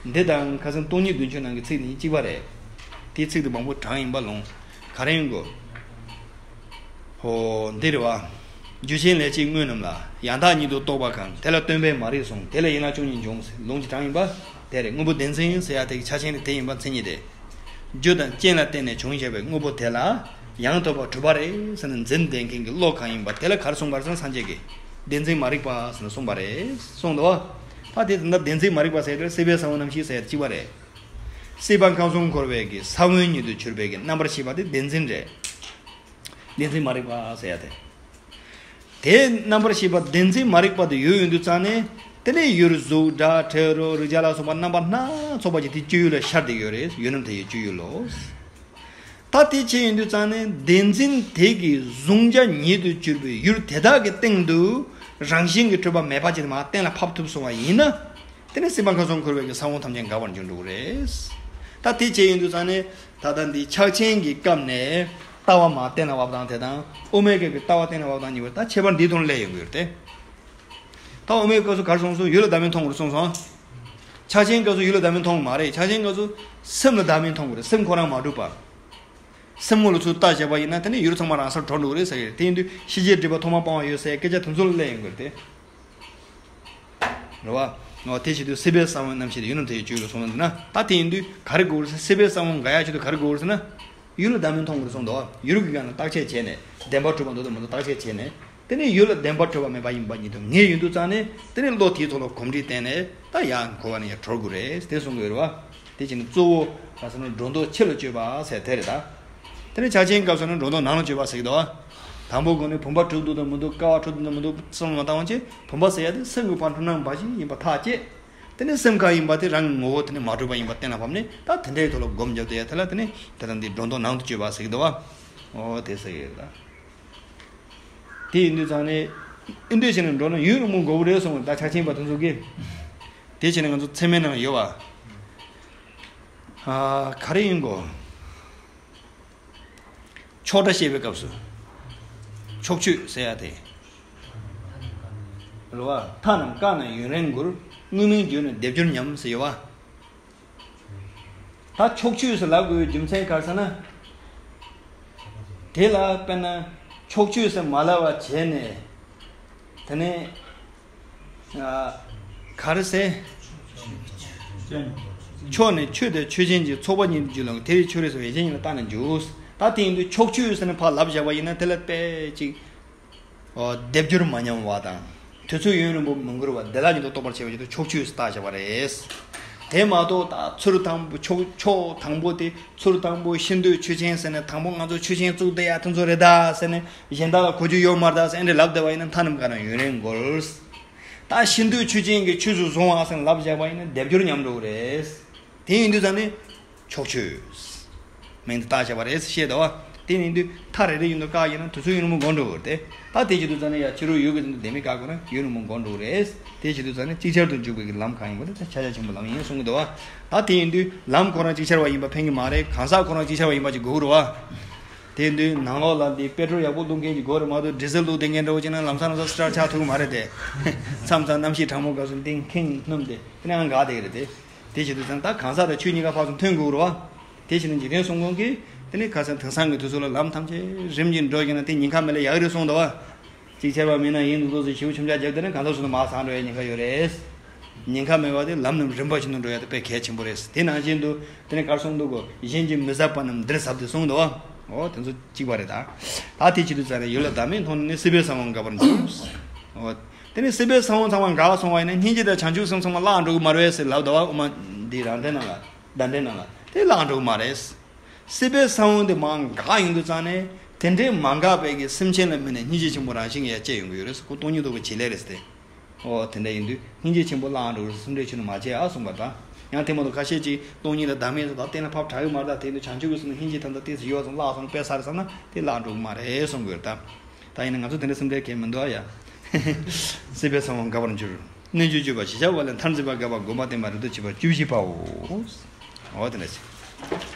འདི་དང་ཁ་སང་སྟོང་ཉིད་བདུན་ཅུ་ནང་གི་ཚིག་དེ་གཉིས་གཅིག་པ་རེད། དེའི་ཚིག་དེ་མང་པོ་དྲངས་ཡིན་པ་ལུང་། ག་རེ་ཡིན་གོ། ཧོ། འདི་རེད་བ། རྒྱུ་ཅན་ལས་སྐྱེས་དངོས་རྣམས་ལ། ཡང་དག་ཉིད་དུ་རྟོགས་པ་གང་། དེ་ལ་སྟོན་པས་མ་རིག་གསུངས། དེ་ལས་ཡན་ལག་བཅུ་གཉིས་འབྱུང་། ཟེར་ལུང་གཅིག་དྲངས་ཡིན་པ། དེ་རེད། དངོས་པོ་བདེན་འཛིན་ཟེར་ཡ་དེ་གི་ཆ་ཆེན་ནི་དེ་ཡིན་པ་མཚན་ཉིད་དེ། རྒྱུ་དང་རྐྱེན་ལ་བརྟེན་ནས་བྱུང་བཞག་པའི་དངོས་པོ་དེ་ལ་ཡང་དག་པར་གྲུབ་པ་རེད་ཟེར་ནས་འཛིན་བསྡད་མཁན་གྱི་བློ་གང་ཡིན་པ་དེ་ལ་ག་རེ་གསུངས་པ་རེད་ཟེར་ན་སངས་རྒྱས་ཀྱིས། བདེན་འཛིན་མ་རིག་པ་ཟེར་ནས་གསུངས་པ་རེད་གསུངས་འདུག་ད་དེ་ད་ལྟ་བདེན་འཛིན་མ་རིག་པ་ཟེར་ཡ་དེ་སྲིད་པའི་ས་བོན་རྣམ་ཤེས་ཟེར་ཡ་གཅིག་པ་རེད། སྲིད་པ་ཁམས་གསུམ་འཁོར་བའི་གི་ས་བོན་ཉིད་དུ་གྱུར་པའི་གི་རྣམ་པར་ཤེས་པ་དེ་བདེན་འཛིན་རེད། བདེན་འཛིན་མ་རིག་པ་ཟེར་ཡ་དེ། དེའི་རྣམ་པར་ཤེས་པ་བདེན་འཛིན་མ་རིག་པ་དེ་ཡོད་ཡོང་དུས་ཙང་ནས་དེ་ནས་ཡུལ་གཟུགས་སྒྲ་དྲི་རོ་རེག་བྱ་ལ་སོགས་པ་རྣམ་པ་སྣ་ཚོགས་པ་ཅིག་དེའི་སྤྱོད་ཡུལ་ལ་ཤར་བསྡད་ཡོད་རེད། ཡུལ་རྣམས་དེ་ཡི་སྤྱོད་ཡུལ་ལོ། ད་དེ་བྱས་ཡོང་དུས་ཙང་ནས་བདེན་འཛིན་དེ་གི་གཟུང་བྱ་ཉིད་དུ་གྱུར་པའི་ཡུལ་དེ་དག་གི་སྟེང་དུ་རང་བཞིན་གྱིས་གྲུབ་པ་མེད་པ་ཅིག་མར་གཏན་ལ་ཕབ་ཐུབ་སོང་བ་ཡིན་ན། དེ་ནི་སྲིད་པ་ཁམས་གསུམ་འཁོར་བའི་གི་ས་བོན་ཐམས་ཅད་འགག་པར་འགྱུར་འགྲོ་གི་རེད། ད་དེ་བྱས་ཡིན་དུས་ཙང་ནས་ད་ལྟ་འདི་ཕྱག་ཆེན་གྱི་སྐབས་ནས་ལྟ་བ་མར་གཏན་ལ་དབབ་སྟངས་དེ་དང་དབུ་མའི་སྐབས་ཀྱི་ལྟ་བ་གཏན་ལ་དབབ་སྟངས་གཉིས་པོ་ད་ཁྱད་པར་འདིའི་ཐོག་ནས་སླེབས་ཡོང་གི་ཡོད་རེད་དེ། ད་དབུ་མའི་སྐབས་སུ་ག་རེ་གསུངས་སོང་། ཡུལ་ལ་བདག་མེད་མཐོང་དགོས་རེད་གསུངས་སོང་། ཕྱག་ཆེན་སྐབས་སུ་ཡུལ་ལ་བདག་མེད་མཐོང་གི་མ་རེད། ཕྱག་ཆེན་སྐབས་སུ་སེམས་ལ་བདག་མེད་མཐོང་དགོས་རེད། སེམས་ཁོ་རང་མ་གྲུབ་པ། སེམས་ངོ་ལ་ཚུར་ལྟ་བྱས་པ་ཡིན་ན་དེ་ནི་ཡུལ་ཚང་མ་རང་སར་གྲོལ་འགྲོ་གི་རེད་ཟེར་གི་རེད། དེ་ཡིན་དུས་ཤེས་བྱའི་སྒྲིབ་པ་ཐོག་མར་སྤང་བ་ཡོད་ཟེར་སྐད་ཆ་དེ་ཚོ་ལ་སླེབས་ཡོང་གི་རེད་དེ། རེད་བ། འོ་དེ་བྱེད་དུས་སྲིད་པའི་ས་བོན་རྣམ་ཤེས་དེ་ཡུལ་རྣམས་དེ་ཡི་བཅུད་ལ་སོང་བ་འདི་ན་ད་དེ་ཡིན་དུས་ག་རེ་དགོས་རེད་ཟེར། སྲིད་པའི་ས་བོན་འགག་ཡག་ཆེད་དུ་ག་རེ་དགོས་རེད་ཟེར་ན། ཡུལ་ལ་བདག་མེད་མཐོང་དགོས་རེད་གསུངས་འདུག། ཡུལ་གྱི་སྒང་ལ་བརྟག་དཔྱད་བྱས་ནས་བདེན་པར་གྲུབ་པ་འདུག་དང་མི་འདུག་བརྟག་དཔྱད་བྱས་ནས། དེ་ནས་ཡུལ་ལ་བདེན་པར་གྲུབ་པ་མེད་པ་ཡིན་པ་ཉིད་དུ་ངེས་ཡོང་དུས་ཙང་ནས་དེ་ནས་བློ་དེའི་ཐོག་ལ་གོམས་འདྲིས་བསྟེན་ནས་ད་ཡང་འཁོར་བ་ནས་ཡང་གྲོལ་དགོས་རེད་དེ་གསུང་གི་ཡོད་རེད་བ། དེ་བྱས་ནས་གཙོ་བོ་ག་ཟེར་ན་སྒྲོ་འདོགས་ཕྱི་ལ་གཅོད་པ་ཟེར་དེ་རེད་ད། དེ་ནས་ཕྱག་ཆེན་སྐབས་སུ་ནི་སྒྲོ་འདོགས་ནང་ལ་གཅོད་པ་ཟེར་གྱི་འདུག་བ། དང་པོ་སྒོ་ནས་བུམ་པ་གྲུབ་འདུག་དང་མི་འདུག་སྐལ་བ་གྲུབ་འདུག་དང་མི་འདུག་བསམ་བློ་མ་བཏང་བ་བྱས། བུམ་པ་ཟེར་ཡ་དེ་སེམས་ཀྱི་བར་འཁྲུལ་སྣང་འབའ་ཞིག་ཡིན་པ་ཐག་བཅད། དེ་ནས་སེམས་གང་ཡིན་པ་དེ་རང་གི་ངོ་བོ་དེ་ནི་མ་གྲུབ་པ་ཡིན་པ་གཏན་ལ་ཕབ་ནས་ད་དེ་འདྲའི་ཐོག་ལ་སྒོམ་རྒྱབ་དེ་ཡ་དེ་ལ་དེ་ནི་དེ་ལ་འདི་སྒྲོ་འདོགས་ནང་དུ་གཅོད་པ་ཟེར་གྱི་འདུག་བ། འོ་དེ་ཟེར་གྱི་རེད་ད། དེ་ཡིན་དུས་ཙང་ནས་ཨིན་འདྲས་བྱས་ནས་འགྲོ་ན་ཡུན་རིང་པོ་འགོར་གྱི་རེད་གསུངས། ད་ཕྱག་ཆེན་པ་དེ་ཚོ་གིས། དེ་བྱས་ནས་ང་ཚོ་ཚད་མའི་ནང་ཡོད་བ། ཨ། ག་རེ་ཡིན་གོ། ཕྱོགས་སྒྲ་བཤད་པའི་སྐབས་སུ། ཕྱོགས་ཆོས་ཟེར་ཡ་དེ། རེད་བ། མཐའ་རྣམས་བཀག་ན་ཡུན་རིང་འགོར། དངོས་མིང་བརྗོད་ན་སྡེབ་སྦྱོར་ཉམས་ཟེར་ཡོད་བ། ད་ཕྱོགས་ཆོས་ཟེར་ལབ་དགོས་པའི་རྒྱུ་མཚན་ག་རེ་ཟེར་ན། དེ་ལ་དཔེར་ན་ཕྱོགས་ཆོས་ཟེར་མ་ལབ་པ་བྱས་ནས། དེ་ནས། ཨ། ག་རེ་ཟེར། ཕྱོགས་ནས་ཆོས་དང་ཆོས་ཅན་གྱི་ཚོགས་པ་ཉིད་དུ་འཇུག་ལ་དེ་ཡི་ཕྱོགས་རིས་སུ་ཡེ་ཤེས་ཉིད་ལ་བརྟགས་ནས་འཇུག། ད་དེ་ཡིན་དུས་ཕྱོགས་ཆོས་ཟེར་ནས་ཕར་ལབ་བཞག་པ་ཡིན་ན་དེ་ལ་དཔེ་ཅིག། ཨོ། སྡེབ་སྦྱོར་མ་ཉམས་པ་དང་། དུས་ཚོད་ཡུན་རིང་པོ་མི་འགོར་བར་བདེ་བླག་ཉིད་དུ་རྟོགས་པར་བྱེད་པ་ཉིད་དུ་ཕྱོགས་ཆོས་སུ་བརྟགས་བཞག་པ་རེད། དེ་མ་གཏོགས་ད་ཚུར་དང་པོ་ཕྱོགས་ཕྱོགས་དང་པོ་དེ་ཚུར་དང་པོ་ཤིན་ཏུ་ཆོས་ཅན་ཟེར་ནས་དང་པོ་ང་ཚོ་ཆོས་ཅན་བཙུགས་བསྡད་ཡ་དེ་ཚོ་རེད་ད་ཟེར་ནས་གཞན་དག་ལ་གོ་རྒྱུ་ཡོད་མ་རེད་ད་ཟེར་ཨེ་འདྲ་ལབ་བསྡད་པ་ཡིན་ན་མཐའ་རྣམས་བཀག་ན་ཡུན་རིང་འགོར། ད་ཤིན་ཏུ་ཆོས་ཅན་གྱི་ཆོས་སུ་བཟུང་བ་ཟེར་ནས་ལབ་བཞག་པ་ཡིན་ན་སྡེབ་སྦྱོར་ཉམས་འགྲོ་གི་རེད། དེ་ཡིན་དུས་ཙང་ནས་ཕྱོགས་ཆོས་མིང་དུ་བཏགས་བཞག་པ་རེད་ཟེར་བཤད་དོ། དེ་ཡིན་དུས་མཐའ་རེ་རེ་ཡིན་དུས་བཀག་ཡིན་ན་དུས་ཚོད་ཡུན་རིང་པོ་འགོར་འགྲོ་གི་རེད་དེ། ད་དེ་བྱེད་དུས་ཙང་ནས་ཡ་ཕྱི་རོལ་ཡུལ་གྱི་དེ་ཚོ་ལྡེ་མིག་བཀག་དགོས་ན་ཡུན་རིང་པོ་འགོར་འགྲོ་གི་རེད། དེ་བྱེད་དུས་ཙང་ནས་ཅིག་ཆར་དུ་འཇུག་པའི་ལམ་གང་ཡིན་པ་དེ་ཕྱག་རྒྱ་ཆེན་པོའི་ལམ་ཡིན་གསུང་གི་འདུག་བ། ད་དེ་ཡིན་དུས་ལམ་ཁོ་རང་ཅིག་ཆར་བ་ཡིན་པ་ཕན་གི་མ་རེད། གང་ཟག་ཁོ་རང་ཅིག་ཆར་བ་ཡིན་པ་ཅིག་དགོས་ཀྱི་རེད་བ། དེ་ཡིན་དུས་ནང་ལོགས་ལ་འདི་པེ་ཏྲོལ་ཡག་པོ་བླུག་མཁན་ཅིག་དགོས་རེད་མ་གཏོགས་ཌི་ཟེལ་བླུག་བསྡད་མཁན་འདྲ་བོ་ཅིག་ན་ལམ་སང་ལམ་སང་སི་ཊར་ཆག་ཐུབ་ཀྱི་མ་རེད་དེ། མཚམས་མཚམས་གནམ་གཤིས་གྲང་མོ་སྐབས་སུ་འདི་ཁེངས་སྣུམ་དེ་དེ་ནས་ཨང་འགག་བསྡད་ཀྱི་རེད་དེ། དེ་བྱེད་དུས་ཙང་ད་གང་ཟག་དང་ཆོས་གཉིས་ཀ་ཕར་ཚུར་མཐུན་དགོས་རེད་བ། དེ་བྱས་ན་འཇིག་རྟེན་སྲུང་མཁན་གྱིས་དེ་ནས་ཁ་སང་དེང་སང་གི་དུས་ཚོད་ལ་ལམ་ཐམས་ཅད་རིམ་གྱིས་འགྲོ་གི་ན་དེ་ཉེན་ཁ་མེད་ལ་ཡག་རེད་གསུངས་འདུག་བ། ཅིག་ཆར་བ་མིན་ན་ཡིན་འདུག་ཟེར་ཞེ་པོ་ཆུང་ཆག་རྒྱབ་དེ་ནས་གང་ཟག་སུ་ནས་མར་སངས་འགྲོ་ཡའི་ཉེན་ཁ་ཡོད་རེད། ཉེན་ཁ་མེད་པ་དེ་ལམ་རྣམས་རིམ་པ་བཞིན་དུ་འགྲོ་ཡ་དེ་དཔེ་གལ་ཆེན་པོ་རེད། དེ་ནང་བཞིན་དུ་དེ་ནས་གར་གསུངས་འདུག་གོ། གཞན་གྱིས་མི་ཟབ་པ་རྣམས་འདིར་ཟབ་སྟེ་གསུངས་འདུག་བ། འོ་དེ་ཚོ་གཅིག་པ་རེད་ད། ད་དེ་བྱེད་དུས་ཙང་ནས་ཡུལ་ལ་བདག་མེད་མཐོང་ནས་སྲིད་པའི་ས་བོན་འགག་པར་འགྱུར། འོ། དེ་ནས་སྲིད་པའི་ས་བོན་ཚང་མ་འགག་སོང་བ་ཡིན་ན་སྙིང་རྗེ་དང་བྱང་ཆུབ་སེམས་ཚང་མ་བརླག་འགྲོ་གི་མ་རེད་ཟེར་ལབ་འདུག་བ། དབུ་མ་འདི་རང་འགྲེལ་ནང་ལ་བརྡ་འགྲེལ་ནང་ལ་དེ་བརླག་འགྲོ་གི་མ་རེད། སྲིད་པའི་ས་བོན་དེ་མར་འགག་ཡོང་དུས་ཙང་ནས་དེ་འདྲའི་མ་འགག་པའི་གི་སེམས་ཅན་ལ་དམིགས་ནས་སྙིང་རྗེ་ཆེན་པོ་རང་བཞིན་གྱིས་ཡར་སྐྱེ་ཡོང་གི་ཡོད་རེད་ཟེར། ཁོ་སྟོང་ཉིད་རྟོགས་པའི་བྱེད་ལས་རེད་ཟེར་ཏེ། ཨོ་དེ་འདྲ་ཡིན་དུས་སྙིང་རྗེ་ཆེན་པོ་བརླག་འགྲོ་གི་རེད། སེམས་ཁྲལ་ཆེ་ནི་མ་བྱེད་ཨ་གསུངས་པ་དང་། ཡང་དེ་མ་གཏོགས་ཁ་ཤས་ཀྱིས་སྟོང་ཉིད་ལ་བདག་མེད་ཟེར་ད་གཏན་ལ་ཕབ་དྲག་གི་མ་རེད། ད་དེ་ཡིན་དུས་བྱང་ཆུབ་ཀྱི་སེམས་ལ་སྙིང་རྗེ་ཐམས་ཅད་ཏོག་ཙམ་ཡོད་ཙང་བརླག་སོང་དཔེ་ས་རེད་བསམ་ན་དེ་བརླག་འགྲོ་གི་མ་རེད་གསུང་གི་ཡོད་རེད་ད། ད་ཡིན་ན་ང་ཚོ་དེ་འདྲ་སེམས་ཁྲལ་གང་མི་འདུག་ཨ་ཡ། སྲིད་པའི་ས་བོན་འགག་པར་འགྱུར། རྣལ་འབྱོར་སྤྱོད་པ་ཞི་བྱ་བ་ལས་མཐར་འཛིན་པ་འགགས་པ་སྒོམ་པ་བསྟན་པ་རིགས་ལྡོག་བྱེད་པ་བཅུ་བཞི་པའོ། འོ་དེ་འདྲ་ཞིག